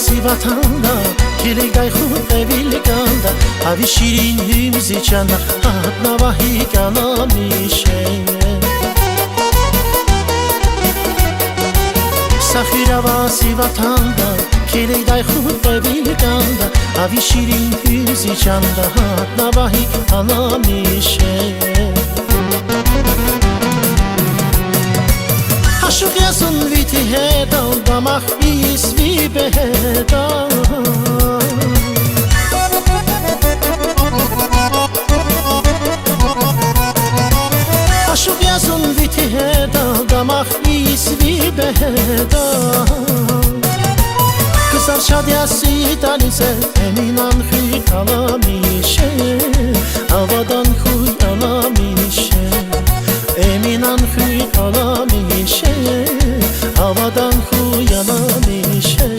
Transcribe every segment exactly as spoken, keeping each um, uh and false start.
Зи ватанда, килигдай худ кьве вил кӀанда, а ви ширин гьуьм зи чанда, гьатнава гьикӀ аламишен. Са хуьр ава зи ватанда, килигдай худ кьве вил кӀанда, а ви ширин гьуьм зи чанда, гьатнава гьикӀ аламишен. Ашукь я зун ви тегьердал, дамах ийиз ви бегьердал. Ашукь я зун ви тегьердал, дамах ийиз ви бегьердал. Ксар шад я зи тӀализе, Эминан хуьр аламишен, авадан хуьр аламишен. Эминан хуьр аламишен, авадан хуьр аламишен.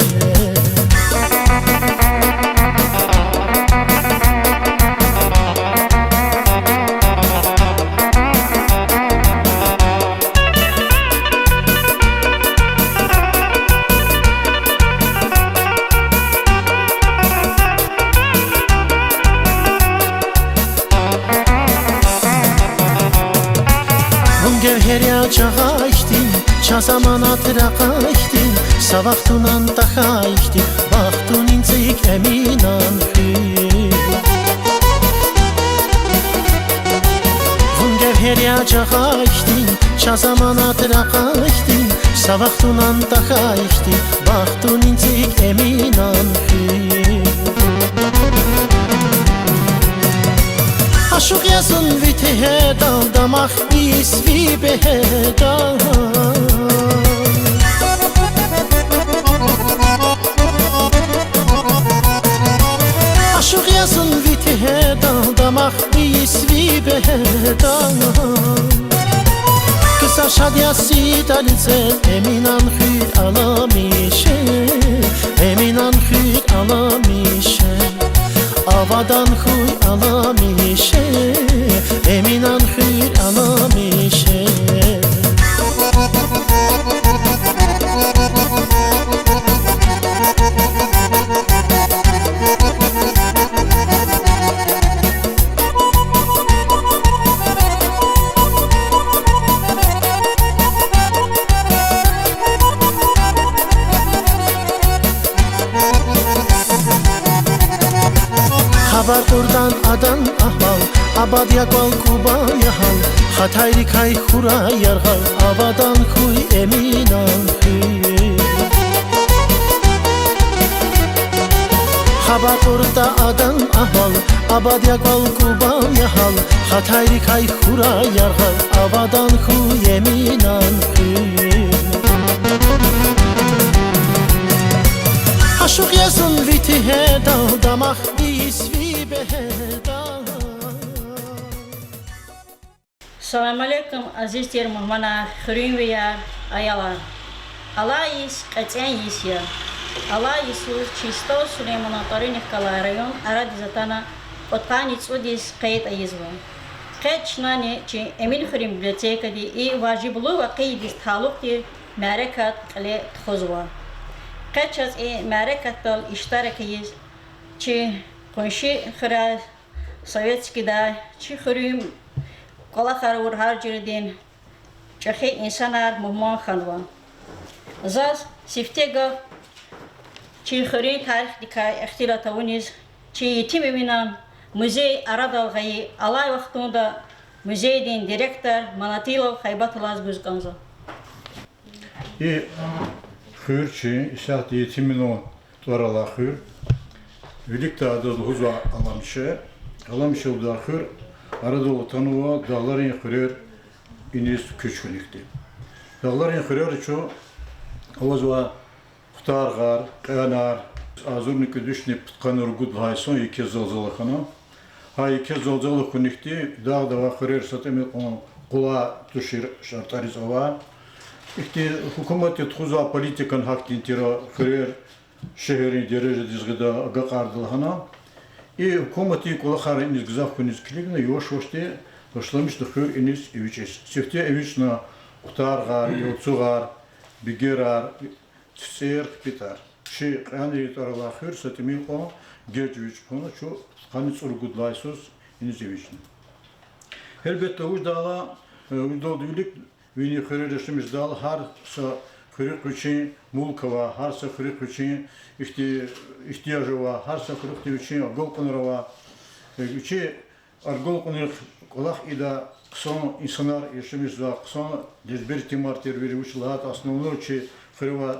Вун гевгьер я жагъай хьтин, чаз аманат ракъай хьтин, са вахтунан тахьай хьтин, бахтунин цӀийи Эминан хуьр. Вун гевгьер я жагъай хьтин, чаз аманат ракъай хьтин, са вахтунан тахьай хьтин, бахтунин цӀийи Эминан хуьр. Ашукь я зун ви тегьердал, дамах ийиз ви бегьердал. Ашукь я зун ви тегьердал, дамах ийиз ви бегьердал. Ксар шад я зи тӀализе, Эминан хуьр аламишен, Эминан хуьр аламишен. Авадан хуьр аламишен, Эминан хуьр аламишен. Хабар кьуртӀан адан агьвал, абад я кӀвал, кӀубал я гьал, хатайрикай хьурай яргъал, авадан хуьр Эминан хуьр. Хабар кьуртӀа адан агьвал, абад я кӀвал, кӀубал я гьал, хатайрикай хьурай яргъал, авадан хуьр Эминан хуьр. Ашукь я зун ви тегьердал, дамах ийиз ви бегьердал. Салам алейкум, азиз тир мугьманар, хуьруьнвияр, аялар. Алай йис кьетӀен йис я. Алай йисуз чи СтӀал Сулейманан тӀварунихъ галай район арадиз атана кьудкъанни цӀуд йис къейд ийизва. Къе чнани чи Эминхуьруьн библиотекади и важиблу вакъиайдиз талукь тир мярекат кьиле тухузва. Къе чаз и мярекатдал иштирак ийиз чи къунши хуьряй, Советскийдай, чи хуьруьн кӀвалахар авур гьар жуьредин чӀехи инсанар мугьман хьанва. Заз сифте гаф чи хуьруьн тарихдикай ихтилат авуниз, чи Етим Эминан музей арадал гъайи, алай вахтунда музейдин директор Манатилов Хайбаталаз гуз кӀанзава. И хуьр чи исятда Етим Эминан тӀвар алай хуьр. Виликдай адаз лугьузва Аламше. Аламше лугьудай хуьр арадал атанва дагъларин хуьрер иниз куьч хьуникди. Дагъларин хуьрера чун авазва Хтаргъар, Кьянар, агъзурни кӀуьд вишни пудкъанни ругуд лагьай йисан еке залзала хьана. Гьа еке залзала хьуникди дагъда авай хуьрер са тӀимил кьван къулай тушир, шартӀариз авай. Ихьтин гьукуматди тухузвай политикан гьахьтин тир хуьрер шегьеррин дережадиз гъида агакьарда лагьана. И гьукуматдин кӀвалахар иниз гзаф хьуниз килигна, яваш-явашди башламишна хуьр иниз эвичӀиз. Сифте эвичӀна Хтаргъар, Ялцугъар, Бигерар, ЦуцӀер, ХпитӀар. Чи кьенрин тӀвар алай хуьр са тӀимил кьван геж вич хьана, чун къанни цӀуругуд лагьай йисуз иниз эвичӀна. Гьелбетда, вуж далай, э, вуж далди вилик, вини хуьрера яшамиш жедайла, гьар са хуьруьхъ вичин мулк ава, гьар са хуьруьхъ вичин ихьти-, ихтияж ава, гьар са хуьруьхъди вичин агалкьунар ава, э, вичи агалкьунрихъ кӀвалах ийидай хъсан инсанар яшамиш жезвай, хъсан лежбер итимар тир вири, вучиз лагьайтӀа основной чи хуьре авай,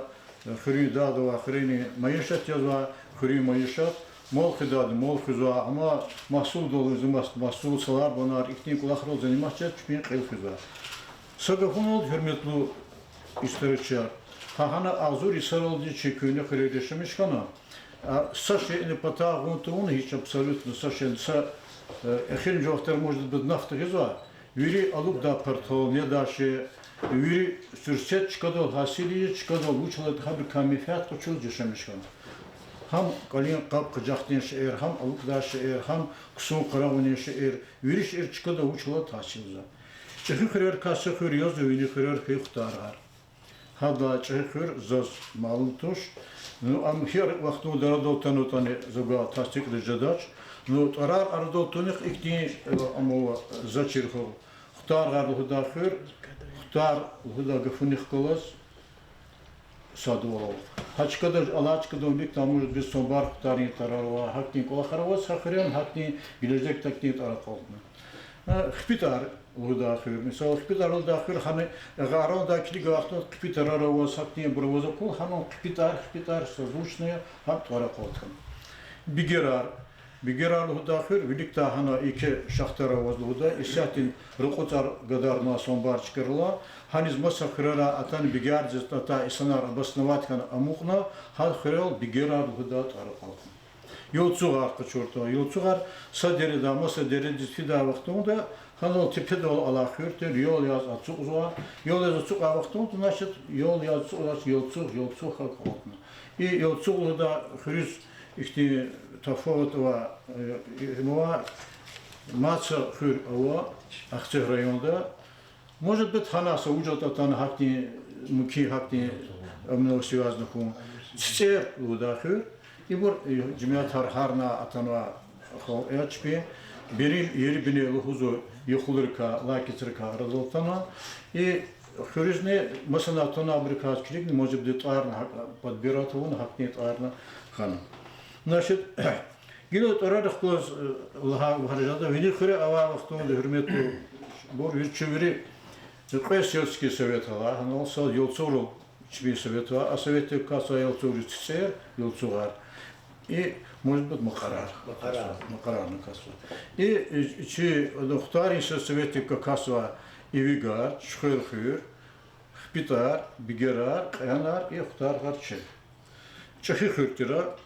э, хуьруьн дад ава, хуьруьнин майишат язва, хуьруьн майишат, мал хуьдайди мал хуьзва, амма магьсулдал, зи магьс-, магьсул, салар-банар, ихьтин кӀвалахрал заниматься жез чпин кьил хуьзва. Са гафуналди, гьуьрметлу историкрар, гьа гьана агъзур йисаралди чи куьгьне хуьрера яшамиш хьана, а, са шейни патай гъун тавуна гьич, абсолютно са шейни, са, э, эхиримжи вахтара, может быть, нафта гъизва, вири алукӀдай партал, недай шей, вири суьрсет чкадал гьасил ийиз, чкадал вуч лагьайтӀа гьабурукай менфят къачуз яшамиш хьана. Гьам кӀвалин къаб-къажахдин шейэр, гьам алукӀдай шейэр, гьам ксун къарагъунин шейэр, вири шейэр чкадал вуч лагьайтӀа гьасилзава. ЧӀехи хуьрерикай са хуьр язва вини хуьрер хьайи Хтаргъар. Гьадалай чӀехи хуьр заз малум туш. Ну, ам гьи вахтунда арадал атанатӀани за гвай тасдикьиз жедач. Ну, тӀварар арадал атунихъ ихьтин, э, ам ава, за чир хьухь, Хтаргъар лугьудай хуьр, Хтар лугьудай гафунихъ галаз садвал ава. Гьа чкадал, алай чкадал вилик тамуж гуз Сонбар Хтарин тӀварар ава, гьахьтин кӀвалахар аваз гьа хуьре, гьахьтин гележегда гьахьтин тӀвар акьалтна. Э, ХпитӀар лугьудай хуьр. Мисал, ХпитӀар лугьудай хуьр, гьана, э, гьаралдай килигай вахтунда ХпитӀарар аваз, гьахьтинбур аваз акур, гьана ХпитӀар, ХпитӀар созвучное, гьам тӀвар акьалтна. Бигерар. Бигерар лугьудай хуьр, виликдай гьана еке шахтар аваз лугьудай, исятда ракьуцар гадарна Сонбар чкайрилай, гьаниз маса хуьрерай атана, бигердиз атай инсанар обосновать хьана амукьна, гьа хуьрел Бигерар лугьудай тӀвар акьалтна. Ялцугъар къачуртӀа. Ялцугъар са дередай маса дередиз фидай вахтунда, гьанал тепедал алай хуьр тир, ял яз ацукьзава, ял яз ацукьай вахтунда, значит, ял яз ацукьзавач, Ялцугъ, Ялцугъ хьайи акьалтна. И Ялцугъ лугьудай хуьруьз ихьтин тафават ава, э, ва маса хуьр ава Ахцегь районда. Может быть, гьана са вуж ятӀа атана гьахьтин, мумкин гьахьтин, ам, связано хьун. ЦицӀер лугьудай хуьр. Ибур, э, жемятар гьарна атанва, халкь я чпи. Берил ери бине лугьузва, яхулрикай, лакицрикай арадал атанва. И хуьруьзни, масала, атана абурукай килигна, может быть, тӀварни гьакӀ подбирать авуна, гьахьтин тӀварни хьана. Значит, гила тӀварарихъ галаз, э, лагьай варз жеда, вини хуьре авай вахтунда, гьуьрметлубур, вири чи вири кьве сельский совет ала, гьанал са Ялцугърал чпин совет ава, а советдик кас Ялцугърин цицӀер, Ялцугъар. И, может быть, Макьарар. Макьарар. Макьарарни кас ава. И, и, чи, ну, Хтарин сельсоветдик кас ава Ивигар, Чуьхвер хуьр, ХпитӀар, Бигерар, Кьенар и Хтаргъар чи. ЧӀехи хуьр тир а,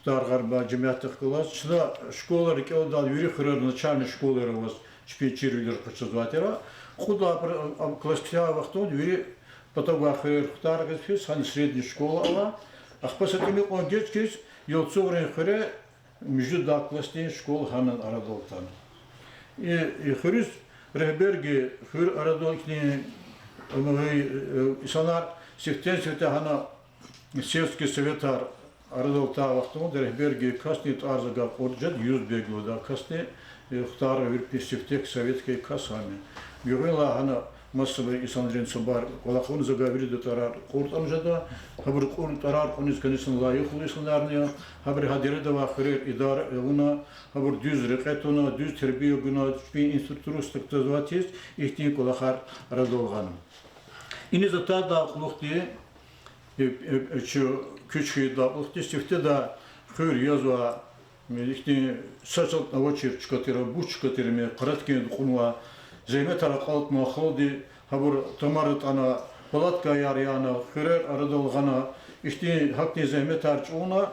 Хтаргъар, ба жемятдихъ галаз. Чна школа рикӀелдайла вири хуьрера начальный школаяр аваз чпин чирвилер къачузвай тир а. Кьуд лагьай пр-, а, класс куьтягьай вахтунда вири патав гвай хуьрер Хтаргъиз физ, гьана средний школа ава. Ахпа са тӀимил кьван геж хьиз Ялцугърин хуьре муьжуьд лагьай классдин школа гьана арадал атана. И, и хуьруьз регьберги хуьр арадал ихьтин, э, инсанар сифтени-сифте гьана сельский советар арадал атай вахтунда регьбердин касдин тӀвар за гьакӀ кьуртӀа жеда, Юзбег лугьудай касдин, э, Хтаргъа виридалай сифте совет хьайи кас гьам я. Гуьгъуьнлай гьана масабур инсанрин цабар кӀвалахун, за гьа вирида тӀварар кьуртӀани жеда, гьабур кьур-, тӀварар кьуниз, конечно, лайихлу инсанарни я, гьабуру гьа дереда авай хуьрер идара авуна, гьабур дуьз рекье туна, дуьз тербия гуна, чпин инфраструктура створить ийиз, ихьтин кӀвалахар арадал гъана. Иниз атайдалай кьулухъди, э, э, э, чу куьч хьайидалай кьулухъди сифтедай хуьр язва, э, ихьтин са чӀал авачир чка тир а, буш чка тир а, им къарадикай кьунва, зегьметар акьалтна халкьди, гьабур тамар атӀана, палаткаяр яна, хуьрер арадал гъана, ихьтин гьахьтин зегьметар чӀугуна,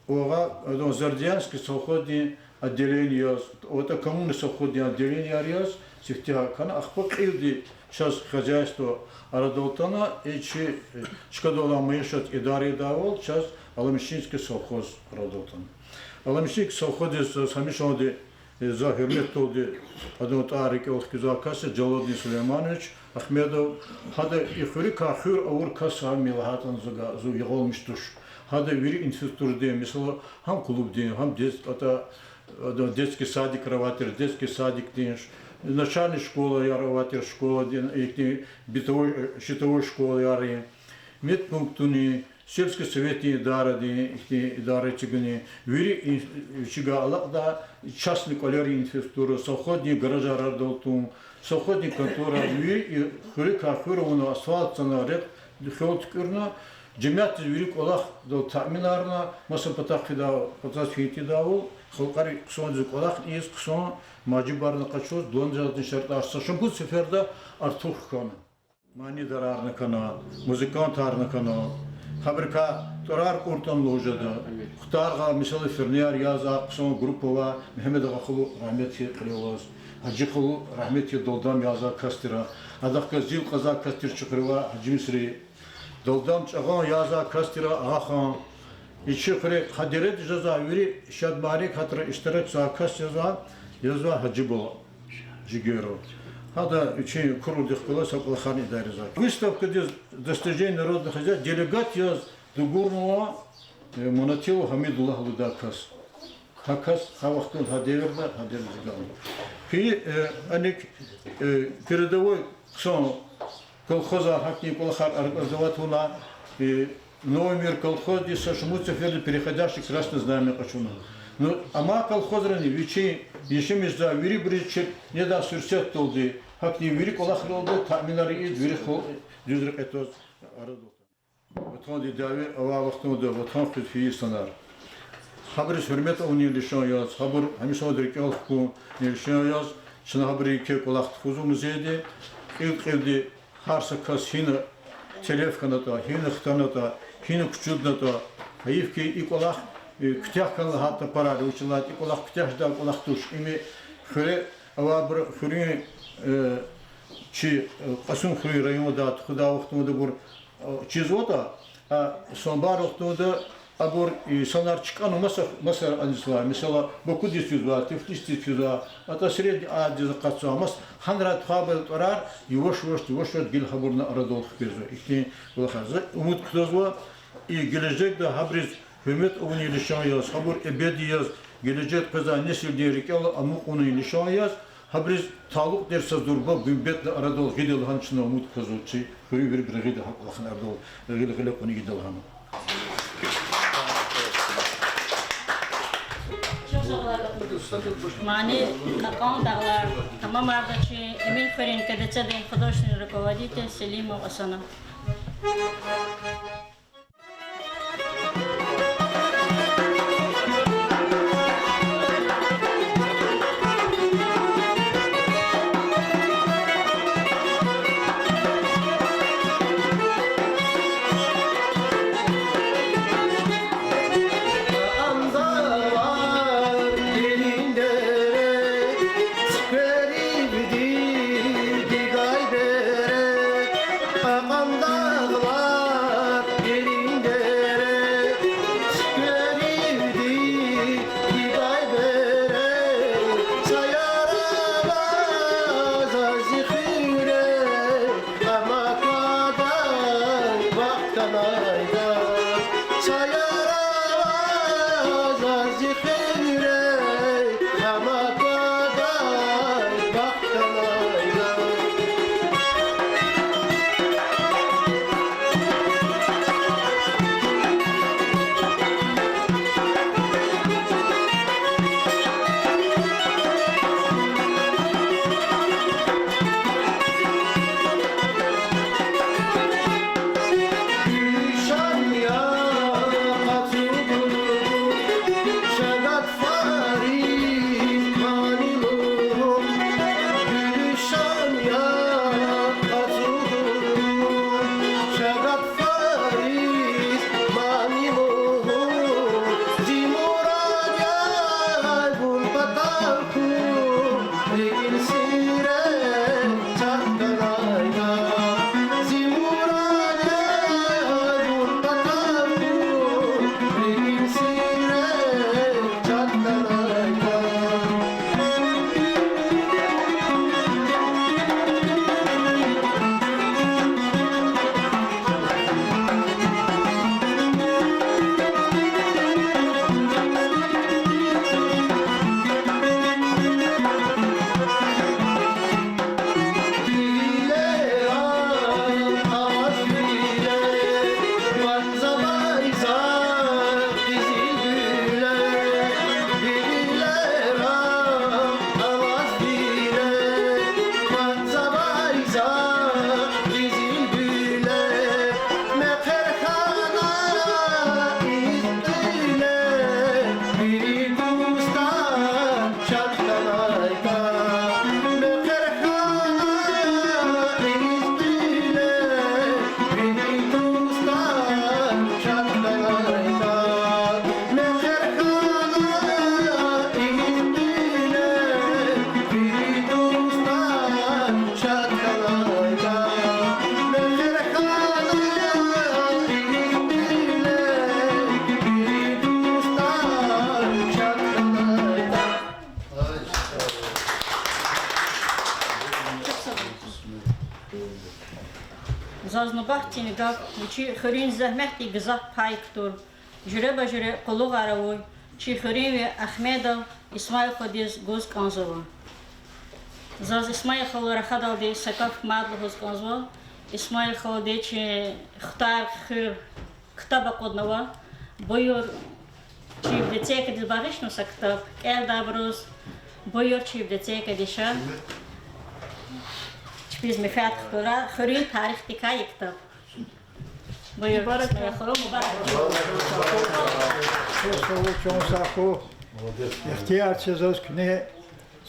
вагъа, адан Зардиянский совхоздин отделение яз, АТК-ни совхоздин отделенияр яз, сифте гьакӀ хьана, ахпа кьилди чаз хозяйство арадал атана, и чи, э, чкадал алай майишат идара ийидайвал чаз Аламишинский совхоз арадал атана. Аламишинский совхоздиз, э, гьамишандин, э, за гьуьрметдалди адан тӀвар рикӀел хкизвай кас я Жалалудин Сулейманович Ахмедов. Гьада и хуьруькай хуьр авур кас гьам я лагьайтӀани зун, зун ягъалмиш туш. Гьада вири инфраструктурадин, месела, гьам клубдин, гьам дет-, ата, ада детский садикар авай тир, детский садикдин, ш-, начальный школаяр авай тир, школадин, ихьтин бытовой, э, щитовой школаярин, медпунктунин, сельский советдин идарадин, ихьтин идара эцигунин, вири ин-, вичивай алакьдай частный кӀвалерин инфраструктура, совхоздин гаражар арадал тун, совхоздин контораяр, вири и хуьруькай хуьр авуна, асфальт цана, рехъ хел туькӀуьрна, жемятдиз вири кӀвалахдал таъминарна, маса патахъ фида, патаз фин тийидайвал, халкьари хъсандиз кӀвалахни ийиз, хъсан мажибарни къачуз, дуланажагъдин шартӀар са шумуд сеферда артух хьана. Манидарарни хьана, музыкантарни хьана, гьабурукай тӀварар кьуртӀани лугьуз жеда. Хтаргъа, месела, фернеяр язавай хъсан группа ава, Мегьамед агъа халу рагьмет хьуй кьиле аваз, Гьажи халу рагьмет хьуй, Далдам язавай кас тир. Адахъ галаз зил кьазвай кас тир Чухрава Гьажи Мисри. Далдам чӀагъан язавай кас тир Агъахан. И чи хуьре гьа дередиз жезвай вири шад-мярекатра иштиракзавай кас язва, язва Гьажи буба Жигеров. Гьада вичин курудихъ галаз са кӀвалахарни идаризвай. Выставкадиз достижения народного хозяйства делегат яз дугурнава, э, Манатилов Гьамидуллагь лугьудай кас. Гьа кас гьа вахтунда, гьа девирда, гьа девирда гална. Фи, э, аник, э, передовой хъсан колхозар, гьахьтин кӀвалахар аркьазвай туна, э, Новый мир колхоздиз са шумуд сеферда переходящий Красное Знамя къачуна. Ну, амай колхозрани вичин яшамиш жезвай вирибуруз чир недай суьрсетдалди, гьахьтин вири кӀвалахралди таъминар ийиз, вири халкь дуьз рекье тваз арадал. Ватандин дяве авай вахтунда Ватан хуьз фейи инсанар. Гьабуруз гьуьрмет авунин лишан яз, гьабур гьамишанда рикӀел хкунин лишан яз, чна гьабурун еке кӀвалах тухузва музейди, кьил-кьилди гьар са кас гьина телеф хьанатӀа, гьина хтанатӀа, гьина кучуднатӀа, гьайиф хьи, и кӀвалах, э, куьтягь хьана лагьай тапарар, вучиз лагьайтӀа и кӀвалах куьтягь жедай кӀвалах туш. Им хуьре авайбур, хуьруьн, э, чи, э, Кьасумхуьруьн райондай тухудай вахтундабур, э, чизватӀа, а, санбар вахтунда абур инсанар чкӀана маса, маса анзава, месела, Бакудиз физвай, Тифлисдиз физвай, атӀа Средняя Азиядиз акъатзавай, маса гьанрай тухвайбур тӀварар яваш-яваш, яваш-яваш гила гьабурни арадал хквезва. Ихьтин кӀвалахар. За умуд кутазва, и гележегда гьабуруз гьуьрмет авунин лишан яз, гьабур эбеди яз, гележегда къвезвай несилдин рикӀелай амукьунин лишан яз, гьабуруз талукь тир са зурба гуьмбетни арадал гъида лагьана чна умуд кутазва, чи хуьруьн вирибуру гъида гьа кӀвалахни арадал, гъил-гъиле кьуна ийида лагьана. Мани кьакьан дагълар тамамарда чи Эминхуьруьн КДЦ-дин художественный руководитель Селимов Асана. Кьакьан дагълар гелин дере, цуькверивди дидай бере, са яр ава заз зи хуьре, амма квадай вахт хьанайда. Са яр ава заз зи хуьре, амма квадай вахт хьанайда. Бахтин гаф, вичи хуьруьн зегьметдин гзаф пай кутур, жуьреба-жуьре къуллугъар авур чи хуьруьнви Ахмедов Исмаил халудиз гуз кӀанзава. Заз Исмаил халу рахадалди са гаф мад лугьуз кӀанзава. Исмаил халуди чи Хтар хуьр ктаб акъуднава. Буюр, чи библиотекадиз багъишна са ктаб, кӀелдайбуруз, буюр, чи библиотекадиз ша. Чпиз менфят хкура, хуьруьн тарихдикай и ктаб. Буюр, Исмаил халу, мубарак. Ихтияр це заз куьне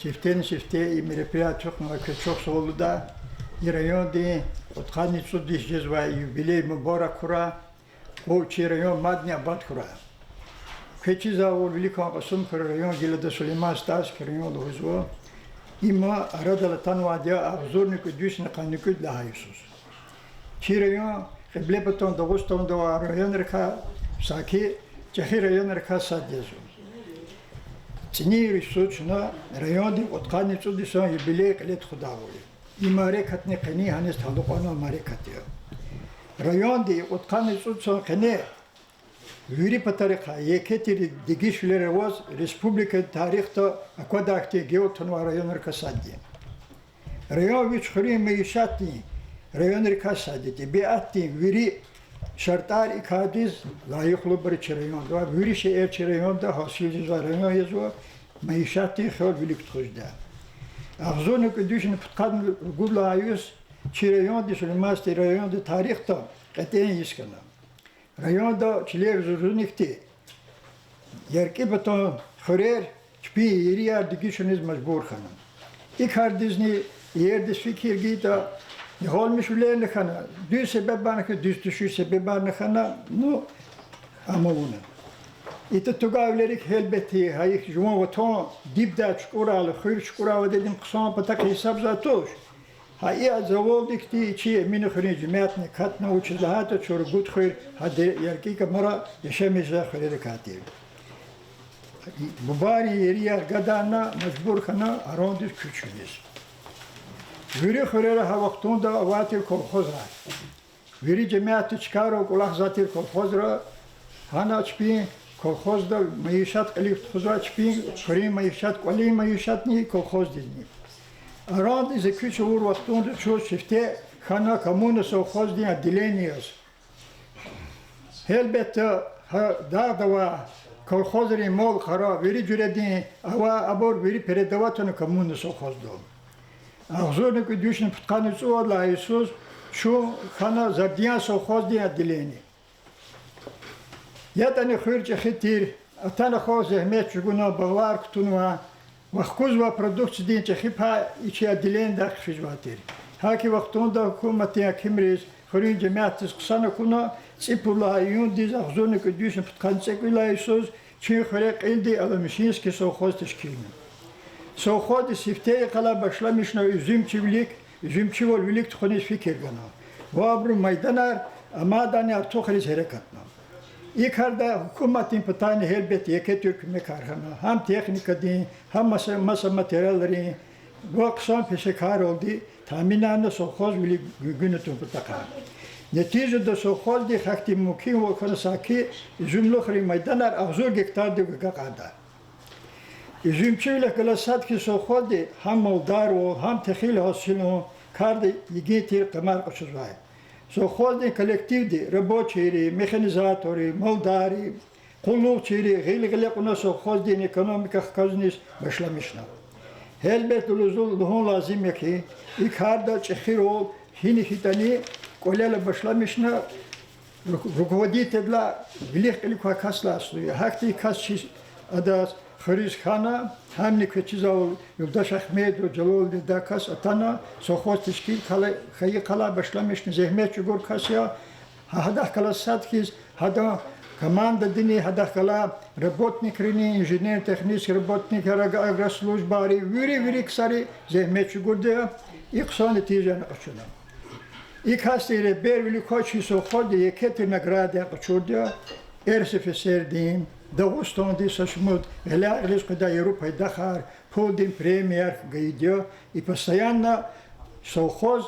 сифтени-сифте и мероприятие тухуна, квез чухсагъул лугьуда. И райондин кьудкъанни цӀуд йис жезвай юбилей мубарак хьурай. Къуй чи район мадни абад хьурай. Квез чизвайвал, виликан Кьасумхуьруьн район гила ада Сулейман-Стальский район лугьузва. Им арадал атанвайди я агъзурни кӀуьд вишни къанни кӀуьд лагьай йисуз. Чи район Кьиблепатан Дагъустанда авай районрикай, саки чӀехи районрикай сад язва. ЦӀинин йисуз чна райондин кьудкъанни цӀуд йисан юбилей кьиле тухудайвал я. И мярекатни къени гьаниз талукьарнавай мярекат я. Районди и кьудкъанни цӀуд йисан къене вири патарихъай еке тир дегишвилер аваз республикадин тарихда аквадай хьтин геж тунвай районрикай сад я. Район вич хуьруьн майишатдин районрикай сад я. ТӀебиатдин вири шартӀар и кардиз лайихлубур я чи районда. Вири шейэр чи районда гьасил жезвай район язва, майишатдин хел вилик тухуз жеда. Агъзурни кӀуьд вишни пудкъанни ругуд лагьай йис чи районди Сулейман-Стальский райондин тарихда кьетӀен йис хьана. Районда чилер зурзуник хьтин яркӀи патан хуьрер чпин ерияр дегишуниз мажбур хьана. И кардизни иердиз фикир гайитӀа, ягъалмишвилерни хьана, дуьз себебарни хьана, дуьз тушир себебарни хьана, ну, ам авуна. ИтӀа тугай вилерик гьелбетда, гьа ихьтин жуван ватан дибдай чукӀурайла, хуьр чукӀурай вадидин хъсан патахъ гьисабзавай туш. Гьа и завалдикди чи Эминхуьруьн жемятни катна, вучиз лагьайтӀа чун ругуд хуьр гьа де-, яркӀи камара яшамиш жезвай хуьрерикай тир. Бубайрин ерияр гадарна, мажбур хьана арандиз куьч хьуниз. Вири хуьрера гьа вахтунда авай тир колхозар. Вири жемятди чкайрал кӀвалахзавай тир колхозра, гьана чпин колхозда майишат кьилив тухузвай, чпин хуьруьн майишат, кӀвалин майишатни колхоздизни. Арандиз куьч авур вахтунда чун сифте хьана коммуна совхоздин отделение яз. Гьелбетда, гьа дагъда авай колхозрин мал-къара, вири жуьредин авай, абур вири передавать авуна коммуна совхозда. Агъзурни кӀуьд вишни пудкъанни цӀувад лагьай йисуз чун хьана Зардиян совхоздин отделение. ЯтӀани хуьр чӀехи тир, атана халкь зегьмет чӀугуна, багълар кутунва, вахкузвай продукциядин чӀехи пай и чи отделениедай хъфизвай тир. ГьакӀ и вахтунда гьукуматдин гьакимриз, хуьруьн жемятдиз хъсан акуна, цӀипуд лагьай июндиз агъзурни кӀуьд вишни пудкъанни цӀекӀуьд лагьай йисуз чи хуьре кьилди Аламишинский совхоз тешкилна. Совхозди сифте йикъалай башламишна уьзуьмчивилик, уьзуьмчивал вилик тухуниз фикир гана ва абурун майданар амайдани артухариз гьерекатна. И карда гьукуматдин патайни гьелбет еке тир куьмекар хьана, гьам техникадин, гьам маса-, маса материалрин ва хъсан пешекаралди таъминарна совхоз вилик гуьгуьна тун патахъай. Нетижада совхозди гьахьтин мумкинвал хьана саки уьзуьмлухрин майданар агъзур гектардив агакьарда. Уьзуьмчивилихъ галаз сад хьиз совхозди гьам малдарвал, гьам техил гьасилун карда йигин тир къамар къачузвай. Совхоздин коллективди рабочийри, механизаторри, малдари, къуллугъчийри гъил-гъиле кьуна совхоздин экономика хкажуниз башламишна. Гьелбетда, лугьуз-, лугьун лазим я хьи, и карда чӀехирал гьина хьайитӀани кӀвалелай башламишна, рук-, руководительдилай вилик-кьилик квай касдилай аслу я. Гьахьтин кас чи адаз хуьруьз хьана, гьамни квез чизвайвал Юлдаш Ахмедов, Жалалдин даказ атана, совхоз тешкил хьайи йикъалай башламишна, зегьмет чӀугур кас я, гьа-, гьадахъ галаз сад хьиз, гьадан командадини, гьадахъ галай работникрини, инженерно-технический работникар, агрослужбайри, вири-вири ксари зегьмет чӀугурди я, и хъсан нетижани къачуна. И касдин регьбервилик квай чи совхозди еке тир наградаяр къачурди я, РСФСР-дин, Дагъустандин са шумуд гъиляй-гъилиз къведай яру пайдахар, пулдин премияр гайиди я, и постоянно совхоз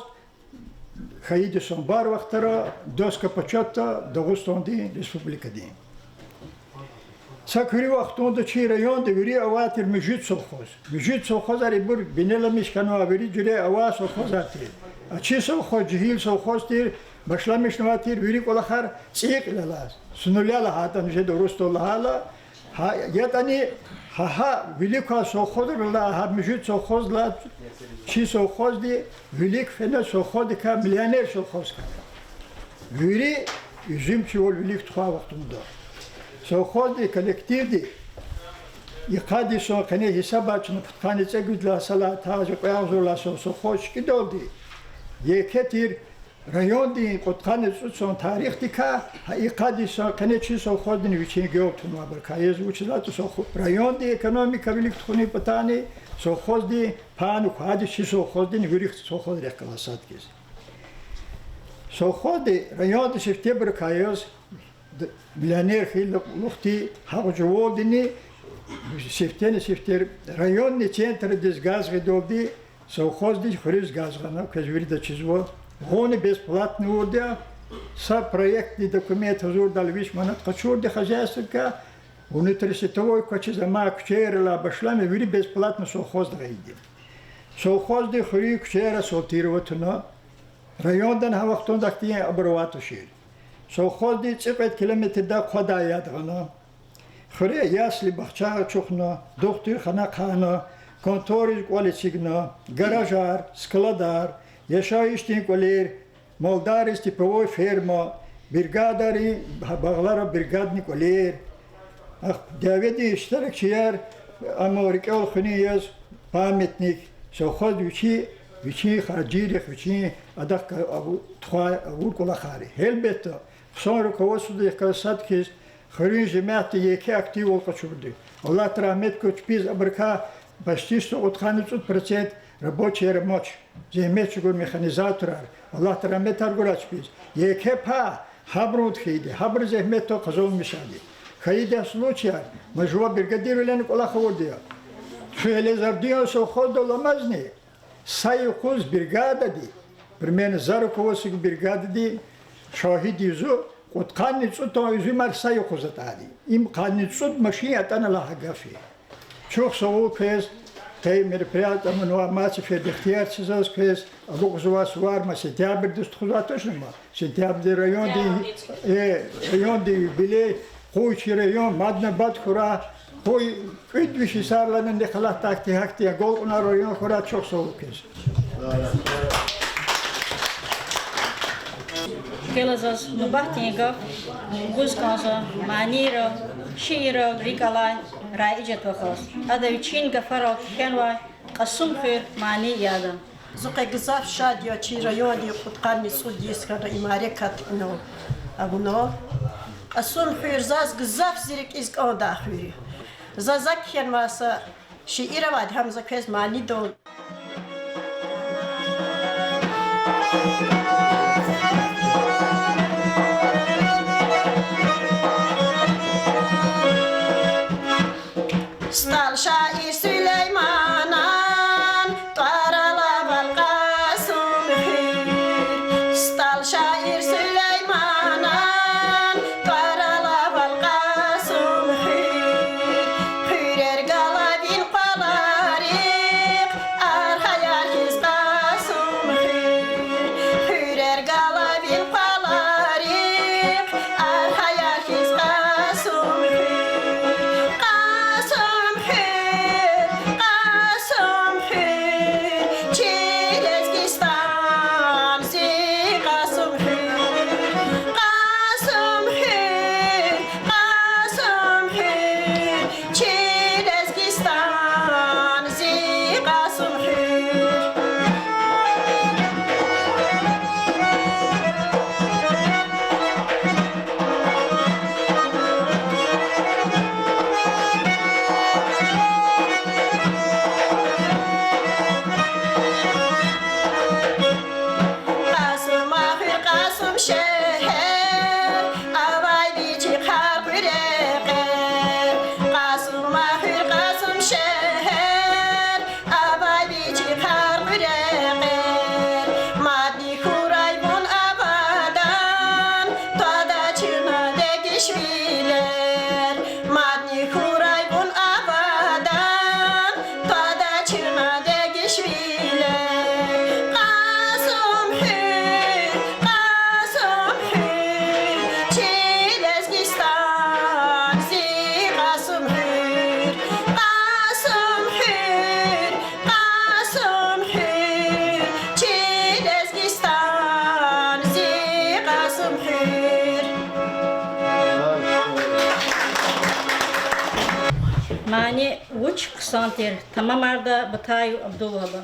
Хьайиди сон бар вахтара доска почёта Дагъустандин Республикадин. Са куьруь вахтунда чи районда вири авай тир муьжуьд совхоз. Муьжуьд совхозар ибур бинеламиш хьанва, вири жуьре авай совхозар тир. А чи совхоз жегьил совхоз тир, башламишнавай тир вири кӀвалахар цӀийи кьилелай, с нуля лагьайтӀани, жеда урусдал лагьайла, гьа, ятӀани гьа, гьа вилик квай совхозрилай, гьа муьжуьд совхоздилай чи совхозди вилик фена совхоздикай миллионер совхоз хьана. Вири уьзуьмчивал вилик тухвай вахтунда. Совхоздин коллективди, и къад йисан къене гьисабай чна пудкъанни цӀекӀуьд лагьай йисалай таза кьве агъзурлай совхоз чкӀидалди, еке тир райондин кьудкъанни цӀуд йисан тарихдикай, гьа и къад йисан къене чи совхоздини вичин гел тунвайбурукай яз, вучиз лагьайтӀа совхо-, райондин экономика вилик тухунин патани совхоздин пайни квайди чи совхоздини вири совхозрихъ галаз сад хьиз. Совхозди районда сифтебурукай яз, д-, миллионер хьайила кьулухъди гьа жувалдини сифтени-сифте районни центрдиз газ гъидалди совхозди хуьруьз газ гъана, квез вирида чизва. Гъуни бесплатно авурди я, са проектни документ гьазурдайла виш манат къачурди хозяйстводикай, внутрисетевой квачиз, амай куьчейрилай башламай вири бесплатно совхозда гъайиди. Совхозди хуьруьн куьчейра асфальтировать авуна, райондани гьа вахтунда ахьтин абур авай тушир. Совхозди цӀикьвед километрдай хъвадай яд гъана. Хуьре ясли-бахча ачухна, духтурхана хъхьана, конторриз кӀвал эцигна, гаражар, складар, яшайишдин кӀвалер, малдарриз типовой ферма, бригадаррин багълара бригадный кӀвалер. Ахпа дяведин иштиракчияр, амма рикӀел хуьнин яз памятник, совхоз вичи, вичин харжийрихъ, вичин адахъ ка-, аву-, тухвай авур кӀвалахар я. Гьелбетда, хъсан руководстводихъ галаз сад хьиз, хуьруьн жемятди еке активвал къачурди. Аллагьди рагьмет гуй чпиз, абурукай почти сто кьудкъанни цӀуд процент рабочийяр амач, зегьмет чӀугур механизаторар, Аллагьди рагьметар гурай чпиз. Еке пай гьабурунд хьайиди, гьабурун зегьметдал къазанмишайди. Хьайиди а случаяр, ма жува бригадирвилин кӀвалах авурди я. Куь гьеле Зардуьян совхоздал амазни, са юкъуз бригадади, примерно, за руководстводин бригадади, шагьид я зун, кьудкъанни цӀуд тонн уьзуьмар са юкъуз атӀайди. Им къанни цӀуд машин атӀана лагьай гаф я. Чухсагъул квез, къе мероприятие амунва, маса фейи ихтияр це заз квез, алукьзава сувар ма сентябрдиз тухузвай тушни ма, сентябрдиз райондин, э, райондин юбилей, къуй чи район мадни абад хьурай, къуй кӀуьд виш йисарлани ни халатдайди гьахьтин агалкьунар район хьурай, чухсагъул квез. Гила заз нубатдин гаф гуз кӀанзава манийрал, шииррал рикӀ алай Раижат вахаз. Ада вичин гафарал кхьенвай Кьасумхуьр мани яда. Зун къе гзаф шад я, чи райондин кьудкъанни цӀуд йис хьана и мярекат ина авуна. Кьасумхуьр заз гзаф зи рикӀиз кӀандай хуьр я. За, за кхьенвай са шиир авайди, гьам за квез манидал. СтӀал шаир Сулейманан тӀвар алавай Кьасумхуьр. СтӀал шаир Сулейманан тӀвар алавай Кьасумхуьр. Хуьрер галай ви къваларихъ архаяр хьиз Кьасумхуьр. Мани вуч хъсан тир, тамамарда Батаев Абдулвагьаба.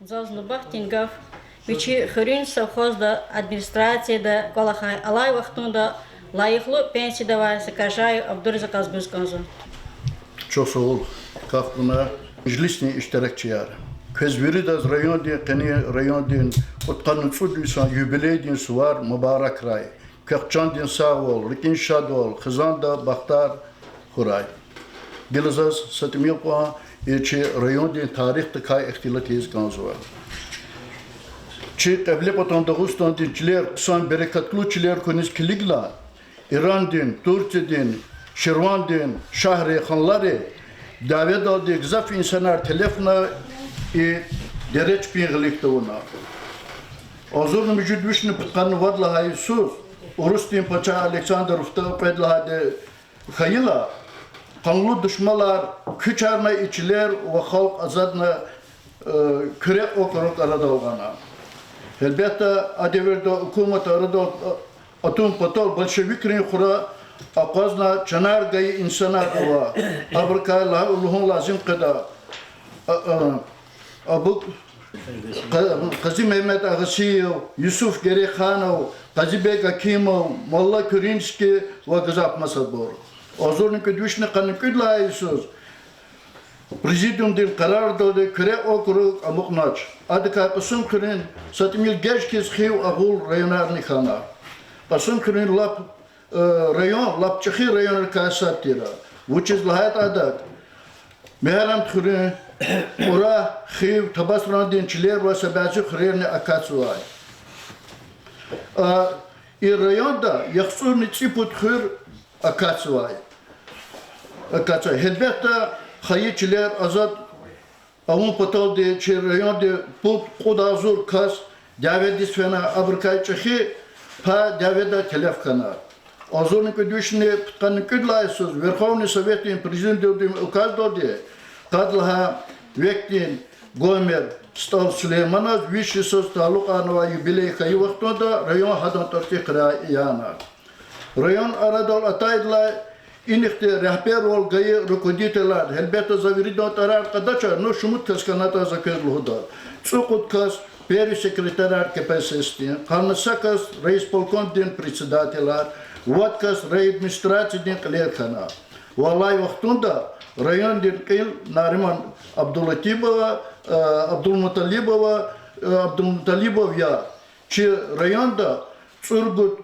Заз нубатдин гаф вичи хуьруьн совхозда, администрацияда кӀвалахай, алай вахтунда лайихлу пенсияда авай Сакаржаев Абдуризакьаз гуз кӀанзава. Чухсагъул, кафгуна, межлисдин иштиракчияр. Квез виридаз райондин, къени райондин кьудкъанни цӀуд йисан юбилейдин сувар мубаракрай. Квехъ чандин сагъвал, рикӀин шадвал, хизанда бахтар хьурай. Гила заз са тӀимил кьван и чи райондин тарихдикай ихтилат ийиз кӀанзава. Чи Кьиблепатан Дагъустандин чилер хъсан берекатлу чилер хьуниз килигна, Ирандин, Турциядин, Ширвандин шагьри, ханлари дяведалди гзаф инсанар телефна и дере чпин гъилик тавуна. Агъзурни муьжуьд вишни пудкъанни вад лагьай йисуз урусдин пачагь Александр втор кьвед лагьайди хьайила, къанлу душманар куьчарна, и чилер ва халкь азадна, э, Куьре округ арадал гъана. Гьелбетда, а девирда гьукумат арадал, э, атун патал большевикрин хура акъвазна чанар гайи инсанар ава. Абурукай ла-, лугьун лазим къведа. А, а, Абу Къа-, Къази Мегьамед Агъасиев, Юсуф Герейханов, Къазибег Акимов, Молла Куьринский ва гзаф масабур. Агъзурни кӀуьд вишни къанни кӀуьд лагьай йисуз президиумдин къарардалди Куьре округ амукьнач. Адакай Кьасумхуьруьн са тӀимил геж хьиз хив агъул районарни хьана. Кьасумхуьруьн лап, э, район лап чӀехи районрикай сад тир. Вучиз лагьайтӀа адак Мегьарамдхуьруьн, Кьурагь, хив, Табасарандин чилер ва са бязи хуьрерни акатзавай. А, и районда яхцӀурни цӀипуд хуьр акатзавай. Акатзавай. Гьелбетда, хайи чилер азад авун паталди чи районди пуд-кьуд агъзур кас дяведиз фена, абурукай чӀехи пай дяведа телеф хьана. Агъзурни кӀуьд вишни пудкъанни кӀуьд лагьай йисуз Верховный Советдин президиумдин указдалди къад лагьай векдин Гомер СтӀал Сулейманаз виш йисуз талукьарнавай юбилей хьайи вахтунда район гьадан тӀварцӀихъ регъуь яна. Район арадал атайдалай инихъди регьбервал гайи руководителар, гьелбетда, за виридан тӀварар кьадач, ну, шумуд кас хьанатӀа за квез лугьуда. ЦӀукьуд кас первый секретарар КПСС-дин, къанни са кас райисполкомдин председателар, вад кас райадминистрациядин кьилер хьана. Ва алай вахтунда райондин кьил Нариман Абдулатипова, э, Абдулмуталибова, э, Абдулмуталибов я. Чи районда цӀуругуд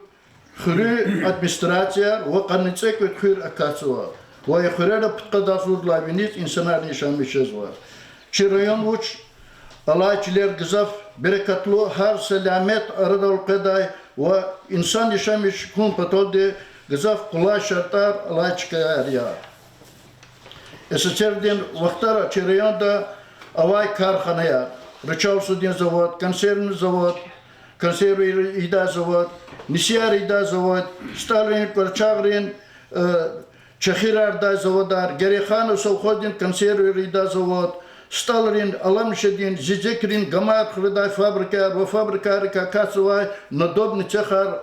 хуьруьн администрацияяр ва къанни цӀекӀуьд хуьр акатзава. Ва и хуьрера пудкъад агъзурдалай виниз инсанарни яшамиш жезва. Чи район вуч, алай чилер гзаф берекатлу, гьар са нямет арадал къведай ва инсан яшамиш хьун паталди гзаф къулай шартӀар алай чкаяр я. СССР-дин вахтара чи районда авай карханаяр: Рычалсудин завод, консервный завод, консервы ийидай завод, нисияр ийидай завод, СтӀалрин, Кварчагърин, э, чехирардай заводар, Герейханов совхоздин консервы ийидай завод, СтӀалрин, Аламишедин, Зизекрин гамар хуьрадай фабрикаяр ва фабрикайрикай акатзавай надобный цехар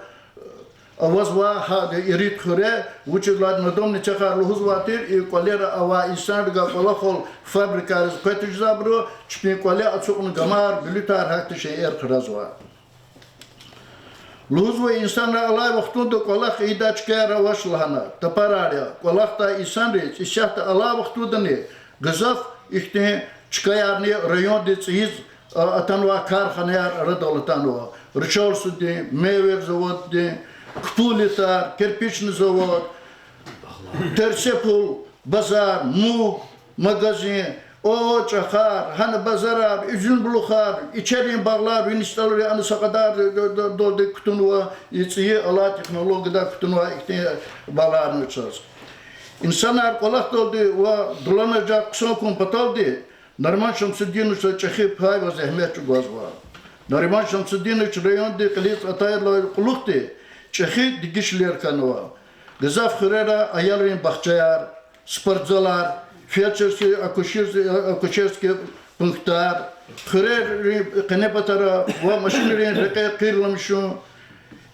авазва гьа ирид хуьре, вучиз лагьайтӀа надобный цехар лугьузвай тир и кӀвалера авай инсанрикай кӀвалахал фабрикайриз къвезвайбуру, чпин кӀвале ацукьна гамар, буьлуьтар, гьахьтин шейэр хразвай. Лугьузва, инсанри алай вахтунда кӀвалах ийидай чкаяр авач лагьана, тапарар я. КӀвалахдай инсанриз, исятда алай вахтундани гзаф ихьтин чкаярни райондин цӀийиз, а, атанвай карханаяр арадал атанва. Рычалсудин, Мейвер заводдин, Кпулитар, кирпичный завод, Терсепул базар, Му магазин, ООО Чахар, гьана базарар, уьзуьмбулухар, ичерин багълар, вини СтӀалри ана са кьадар д-, д-, далди кутунва, и цӀийи алай технологиядай кутунва ихьтин багъларни чаз. Инсанар кӀвалахдалди ва дуланажагъ хъсан хьун паталди Нариман Шамсудиновича чӀехи пай ва зегьмет чӀугвазва. Нариман Шамсудинович райондин кьилиз атайдалай кьулухъди чӀехи дегишвилер хьанва. Гзаф хуьрера аялрин бахчаяр, спортзалар, фельдшерский, акушер-, акушерский пунктар, хуьрерин къенепатара ва машинрин рекье къирламишун,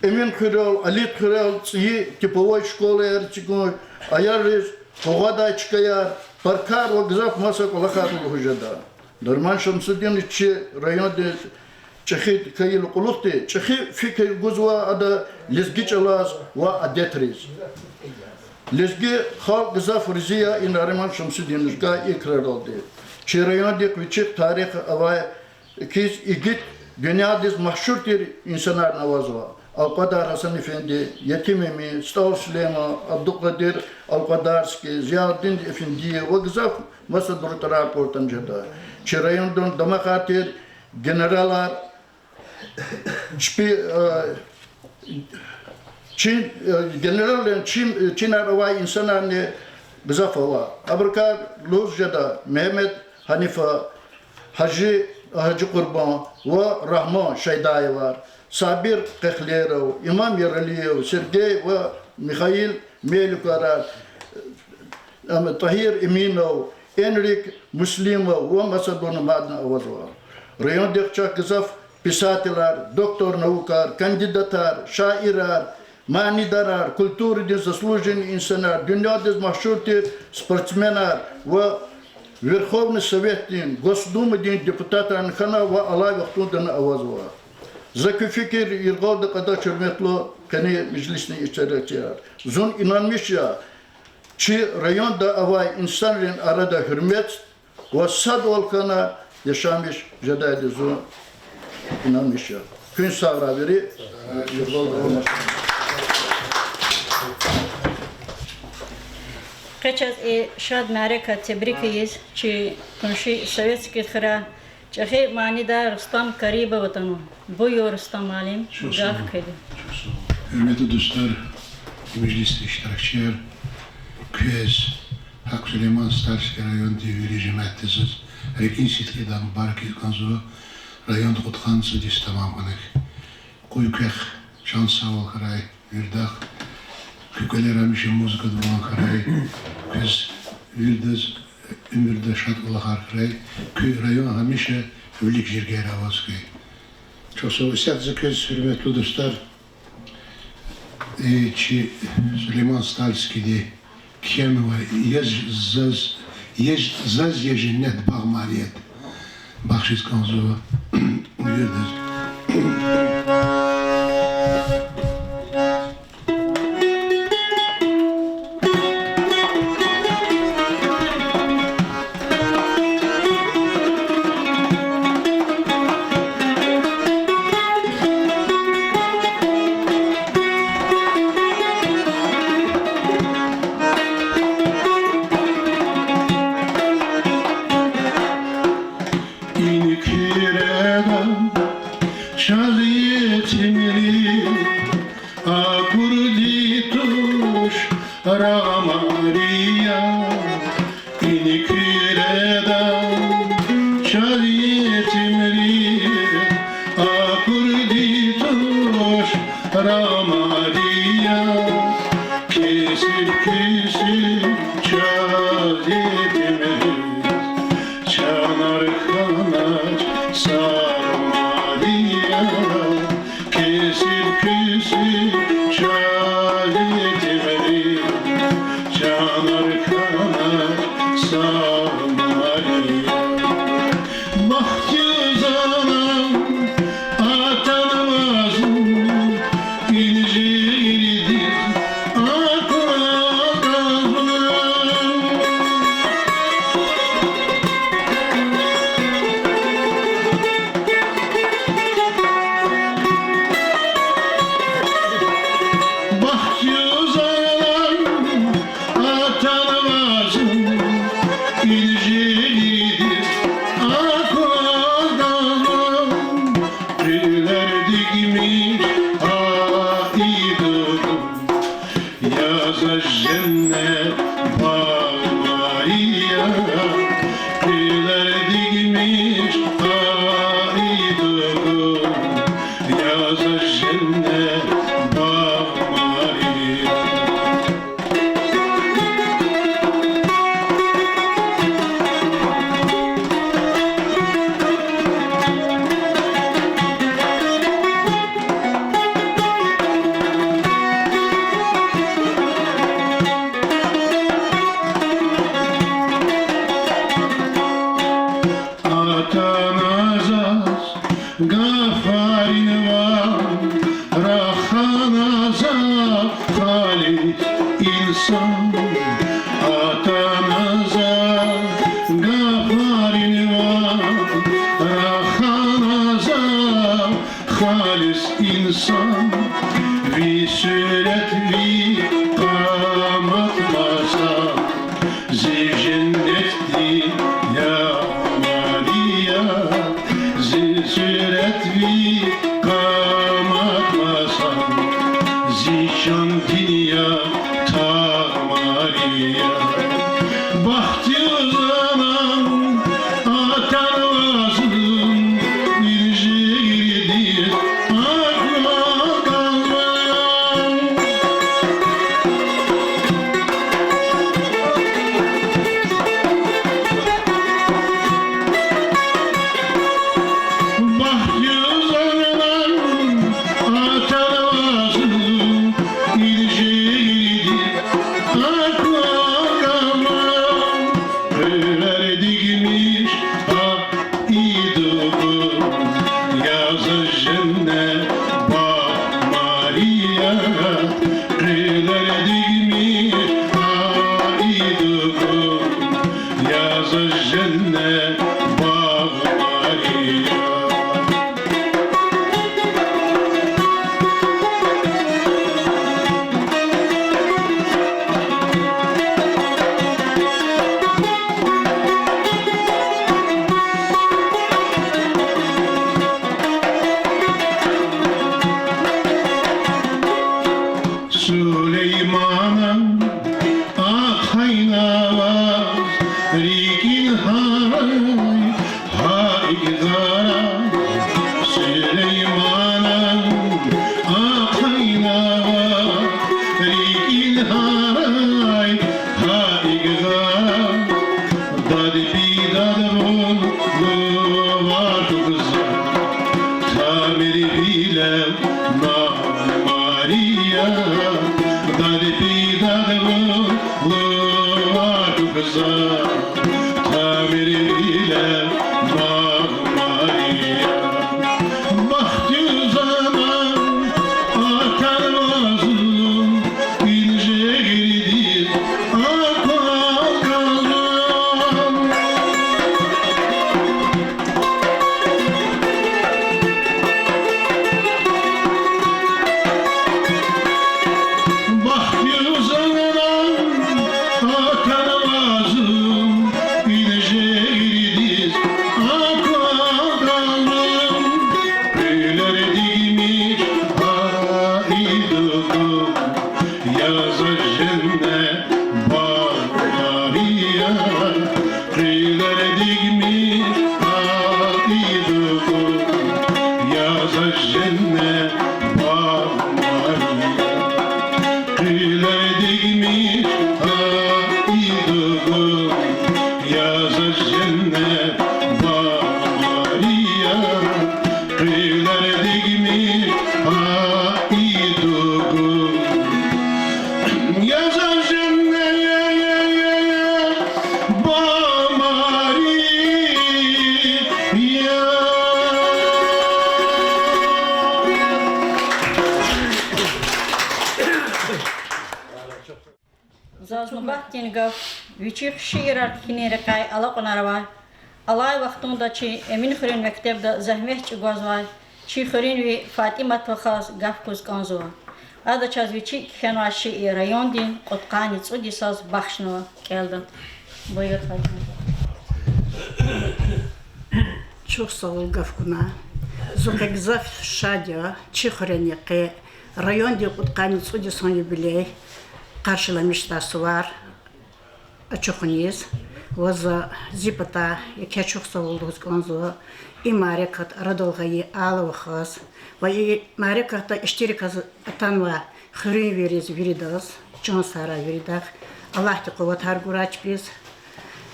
Эминхуьрел, Алидхуьрел цӀийи типовой школаяр эцигун, аялриз къугъвадай чкаяр, паркар ва гзаф маса кӀвалахар лугьуз жеда. Нариман Шамсудинович чи райондин чӀехиди хьайила кьулухъди чӀехи фикир гузва ада лезги чӀалаз ва адетриз. Лезги халкь гзаф рази я и Нариман Шамсудиновичгай и краралди. Чи райондихъ вичихъ тарих авай хьиз, игит дуьньядиз машгьур тир инсанарни авазва: Алкьвадар Гьасан-эфенди, Етим Эмин, СтӀал Сулейман, Абдулкьадир Алкьвадарский, Зиявудин Эфендиев ва гзаф масабуру тӀварар кьуртӀани жеда. Чи районда дамахар тир генералар, чпи, э, чин, э, генералрин чин, чинар авай инсанарни гзаф ава. Абурукай лугьуз жеда Мегьамед Гьанифа, Гьажи, Гьажи Къурбан ва Рагьман Шайдаевар, Сабир Къехлеров, Имам Яралиев, Сергей ва Михаил Меликарар, Ам Тагьир Эминов, Энрик Муслимов ва масабурни мадни авазва. Райондихъ чахъ гзаф писателар, доктор наукар, кандидатар, шаирар, манидарар, культурадин заслуженный инсанар, дуьньядиз машгьур тир спортсменар ва Верховный Советдин, Госдумадин депутатарни хьана ва алай вахтундани авазва. За куь фикир яргъалди кьадач, гьуьрметлу къенин межлисдин иштиракчияр. Зун инанмиш я, чи районда авай инсанрин арада гьуьрмет ва садвал хьана яшамиш жедайди зун инанмиш я. Куьн сагърай вири. Къе чаз и шад мярекат тебрик ийиз чи къунши Советский хьрай чӀехи манидар Рустам Карибов атанва. Буюр, Рустам муаллим, гаф кведи. Гьуьрметлу дустар, межлисдин иштиракчияр, квез, гьакӀ Сулейман-Стальский райондин вири жемятдиз рикӀин сидкьидай мубаракиз кӀанзава райондин кьудкъанни сад йис тамам хьунихъ. Къуй квехъ чан сагъвал хьурай, виридахъ куь кӀвалера гьамиша музыка дуван хьурай, квез виридаз уьмуьрда шад кӀвалахар хьурай, куь район гьамиша вилик жергейра аваз хьуй. Чухсагъул. Исятда за квез, гьуьрметлу дустар, и чи Сулейман-Стальскийди кхьенвай я з-, заз, я з-, заз я женнет багъ малият бахшиз кӀанзава виридаз. Ин куьреда чаз етимри акурди туш рагъамари я. Ин куьреда чаз етимри акурди туш рагъамари я. Кесиб куьсуь чаз етимриз чанар хьанач сагъмари я. Кесиб куьсуь чаз етимриз чанар хьанач сагъмари я. Бахтуз анам атанва зун, инжирдиз аквазва. Бахтуз анам атанва зун, инжирдиз аквазва. Къуьлер дигмиш а идугун, я заз женнет багъмари я. Къуьлер дигмиш а идугун, я заз женнет багъмари я. Атана заз гафарин ван, рахана за халис инсан. Атана заз гафарин ван, рахана за халис инсан. Ви суьрет, ви къамат маса зи женнетдин ягъмари я. Зи суьрет, ви къамат маса зи чандин я, тагъмари я. Бахтуз анам атанва зун, инжирдиз аквазва. Мария, дад пидад вун лувар кукза, тамир вилер, Магь Мария. Бахтуз заман атанва зун, ин жигьердиз аквазвай. Бахтуз заман атанва зун, ин жигьердиз аквазвай. Къуьлер дигмиш гьа и дугун, я за женнет багъ, Мария. Къуьлер дигмиш гьа и дугун, я за женнет багъ, Мария. Къуьлер дигмиш гьа и дугун, я за женнет багъ, Мария. Къуьлер дигмиш гьа и дугун, я за женнет багъ, Мария. Заз нубатдин гаф вичихъ шиирар кхьинин рекьяй алакьунар авай, алай вахтунда чи Эминхуьруьн мектебда зегьмет чӀугвазвай чи хуьруьнви ФатӀимат вахаз гаф гуз кӀанзава. Ада чаз вичи кхьенвай шиир райондин кьудкъанни цӀуд йисаз бахшнава. КӀелда. Буюр, Фатима. Чухсагъул гаф гунай. Зун къе гзаф шад я чи хуьрени къе райондин кьудкъанни цӀуд йисан юбилей къаршиламишдай сувар ачухуниз. Ва за зи патай еке чухсагъул лугьуз кӀанзава и мярекат арадал гъайи Алла вахаз ва и мярекатда иштиракзавай атанвай хуьруьнвийриз виридаз, чан сагърай виридахъ, Аллагьди къуватар гурай чпиз.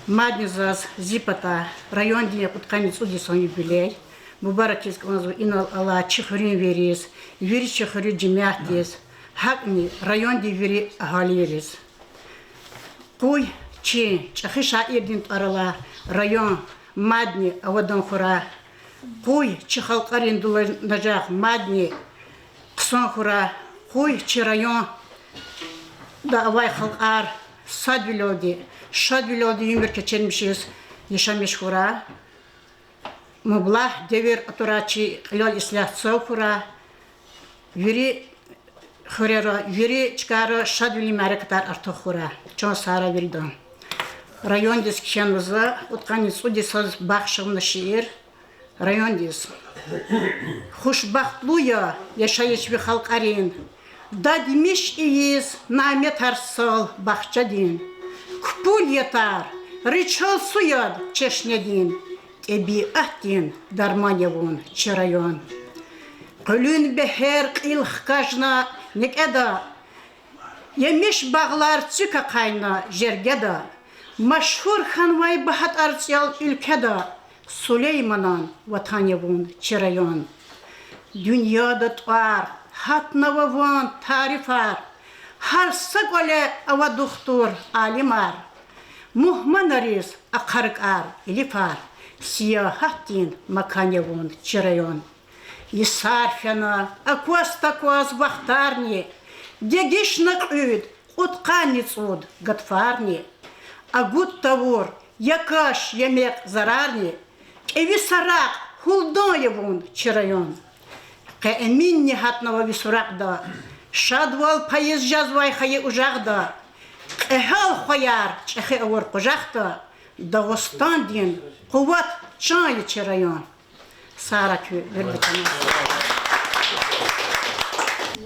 Мадни заз зи патай райондин кьудкъанни цӀуд йисан юбилей мубаракиз кӀанзава инал алай чи хуьруьнвийриз, вири чи хуьруьн жемятдиз, гьакӀни райондин вири агьалийриз. Къуй чи чӀехи шаирдин тӀвар алай район мадни авадан хьурай. Къуй чи халкьарин дуланажагъ мадни хъсан хьурай. Къуй чи районда авай халкьар садвилелди, шадвилелди уьмуьр кечирмишиз яшамиш хьурай. Мублагь девир атурай чи кьилел ислягь цав хьурай. Вири хуьрера, вири чкайра шадвилин мярекатар артух хьурай. Чан сагърай виридан. Райондиз кхьенва за кьудкъанни цӀуд йисаз бахш авуна шиир. Райондиз. Хушбахтлу я яшайиш ви халкьарин, дадмиш ийиз няметар сал бахчадин. Кпул я тар, ричал суяд чешнедин, тӀебиатдин дарман я вун, чи район. Къуьлуьн бегьер кьил хкажна некӀеда, емиш багълар цуьк ахъайна жергеда, машгьур хьанвай багьа тӀварцӀел уьлкведа, Сулейманан ватан я вун, чи район. Дуьньяда тӀвар гьатнава вун, тарифар, гьар са кӀвале ава духтур, алимар, мугьманариз ахъа ракӀар, илифар, сиягьатдин макан я вун, чи район. Йисар фена акваз-такваз вахтарни, дегишна кьуьд кьудкъанни цӀуд гатфарни, агуд тавур я каш, я мекь, зарарни, кӀеви Саракь, Гьулдан я вун, чи район. Къе Эминни гьатнава ви суракьда, шадвал пайиз жезвай хайи ужагъда, кьегьал хваяр чӀехи авур къужахда, Дагъустандин къуват, чан я чи район. Сагърай куьн, вирида чан.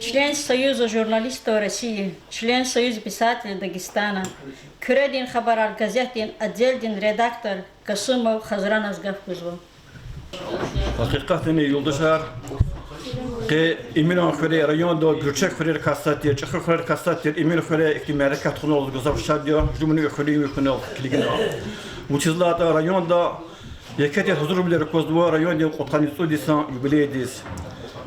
Член Союза журналистов России, член Союза писателей Дагестана, Куьредин хабарар газетдин отделдин редактор Касумов Хазраназ гаф гузва. Гьакъикъатдани, юлдашар, къе Эминан хуьре, районда гуьрчег хуьрерикай сад тир, чӀехи хуьрерикай сад тир Эмин хуьре ихьтин мярекат тухунал гзаф шад я, жумуни хуьруьнви хьунал килигна. Вучиз лагьайтӀа районда еке тир гьазурвилер аквазва райондин кьудкъанни цӀуд йисан юбилейдиз.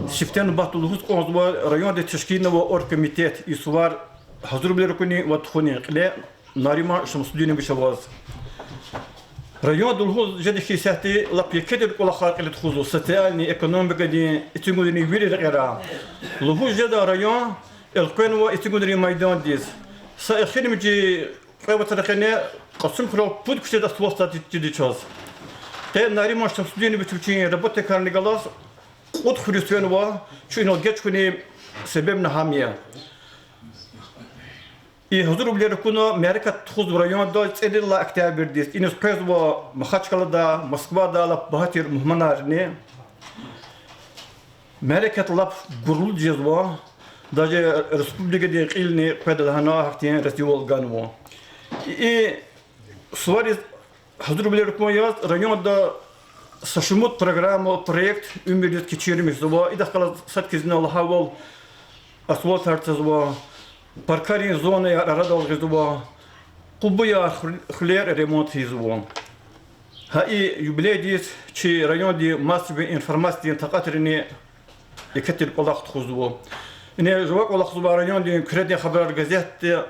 Сифте нубатда лугьуз кӀанзава районда тешкилнавай оргкомитет, и сувар гьазурвилер акуни ва тухуни кьиле Нариман Шамсудинович аваз. Районда лугьуз жеди хьи исятда лап еке тир кӀвалахар кьиле тухузва: социальный, экономикадин, эцигунрин вири рекьера. Лугьуз жеда район элкъвенва эцигунрин майдандиз. Са эхиримжи кьве вацра къене Кьасумхуьрел пуд куьчедиз асфальт сад чиди чаз. Къе Нариман Шамсудинович вичин работникарни галаз кьуд хуьруьз фенва, чун инал геж хьуни себебни гьам я. И гьазурвилер акуна мярекат тухузва районда цӀерид лагьай октябрдиз. Иниз къвезва Махачкъалада, Москвада лап багьа тир мугьманарни. Мярекат лап гурлуди жезва, даже республикадин кьилни къведа лагьана гьахьтин разивал ганва. И сувариз гьазурвилер акун яз районда са шумуд программа, проект уьмуьрдиз кечирмишзава. Идахъ галаз сад хьиз ина лагьайвал, асфальтар цазва, паркарин зонаяр арадал гъизва, къубуяр, хуь-, хуьлер ремонт ийизва. Гьа и юбилейдиз чи райондин массовый информациядин такьатрини еке тир кӀвалах тухузва. Ина жува кӀвалахзава райондин Куьредин хабарар газетда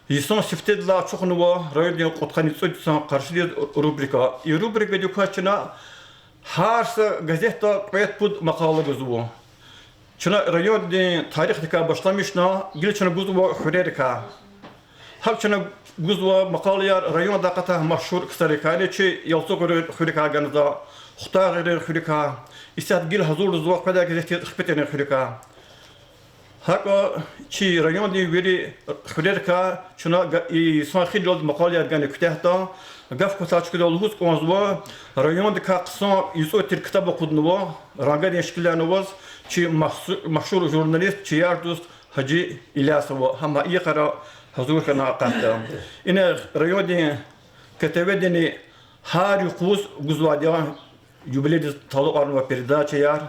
йисан сифтедилай ачухнава райондин кьудкъанни цӀуд йисан къаршидиз рубрика. И рубрикадик кваз чна гьар са газетда кьвед-пуд макъала гузва. Чна райондин тарихдикай башламишна, гила чна гузва хуьрерикай. ГьакӀ чна гузва макъалаяр райондай акъатай машгьур ксарикай, яни чи Ялцугърин хуьрикай ганзава, Хтайгърин хуьрикай, исятда гила гьазурзава къведай газетдиз Хпетӏерин хуьрикай. ГьакӀа чи райондин вири хуьрерикай чна га-, и йисан хилералди макъалаяр гана куьтягьда. Гаф кватай чкадал лугьуз кӀанзава, райондикай хъсан юкьва тир ктаб акъуднава, рангадин шикилар аваз, чи махсу-, машгьур журналист, чияр дуст Гьажи Илясова, гьам и йикъара гьазур хьана акъатда. Ина райондин КТВ-дини гьар юкъуз гузвайди я юбилейдиз талукьарнавай передачаяр,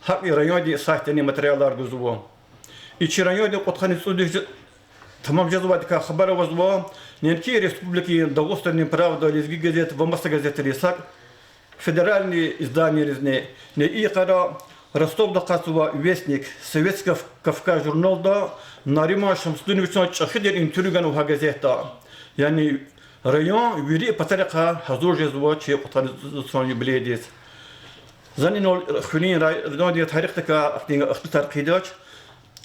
гьакӀни райондин сайтдани материалар гузва. И чи райондин кьудкъанни цӀуд йис тамам жезвайдикай хабар авазва неинки республикадин Дагъустандин правда, Лезги газет ва маса газетризни, сак федеральный изданийризни. Ина и йикъара Ростовда акъатзавай Вестник, Советский Кавказ журналда Нариман Шамсудиновичан чӀехи тир интервью ганва гьа газетда. Яни район вири патарихъай гьазур жезва чи кьудкъанни цӀуд йисан юбилейдиз. Зани инал хуьруьн рай-, райондин тарихдикай ахьтин ихтилатар хъийидач.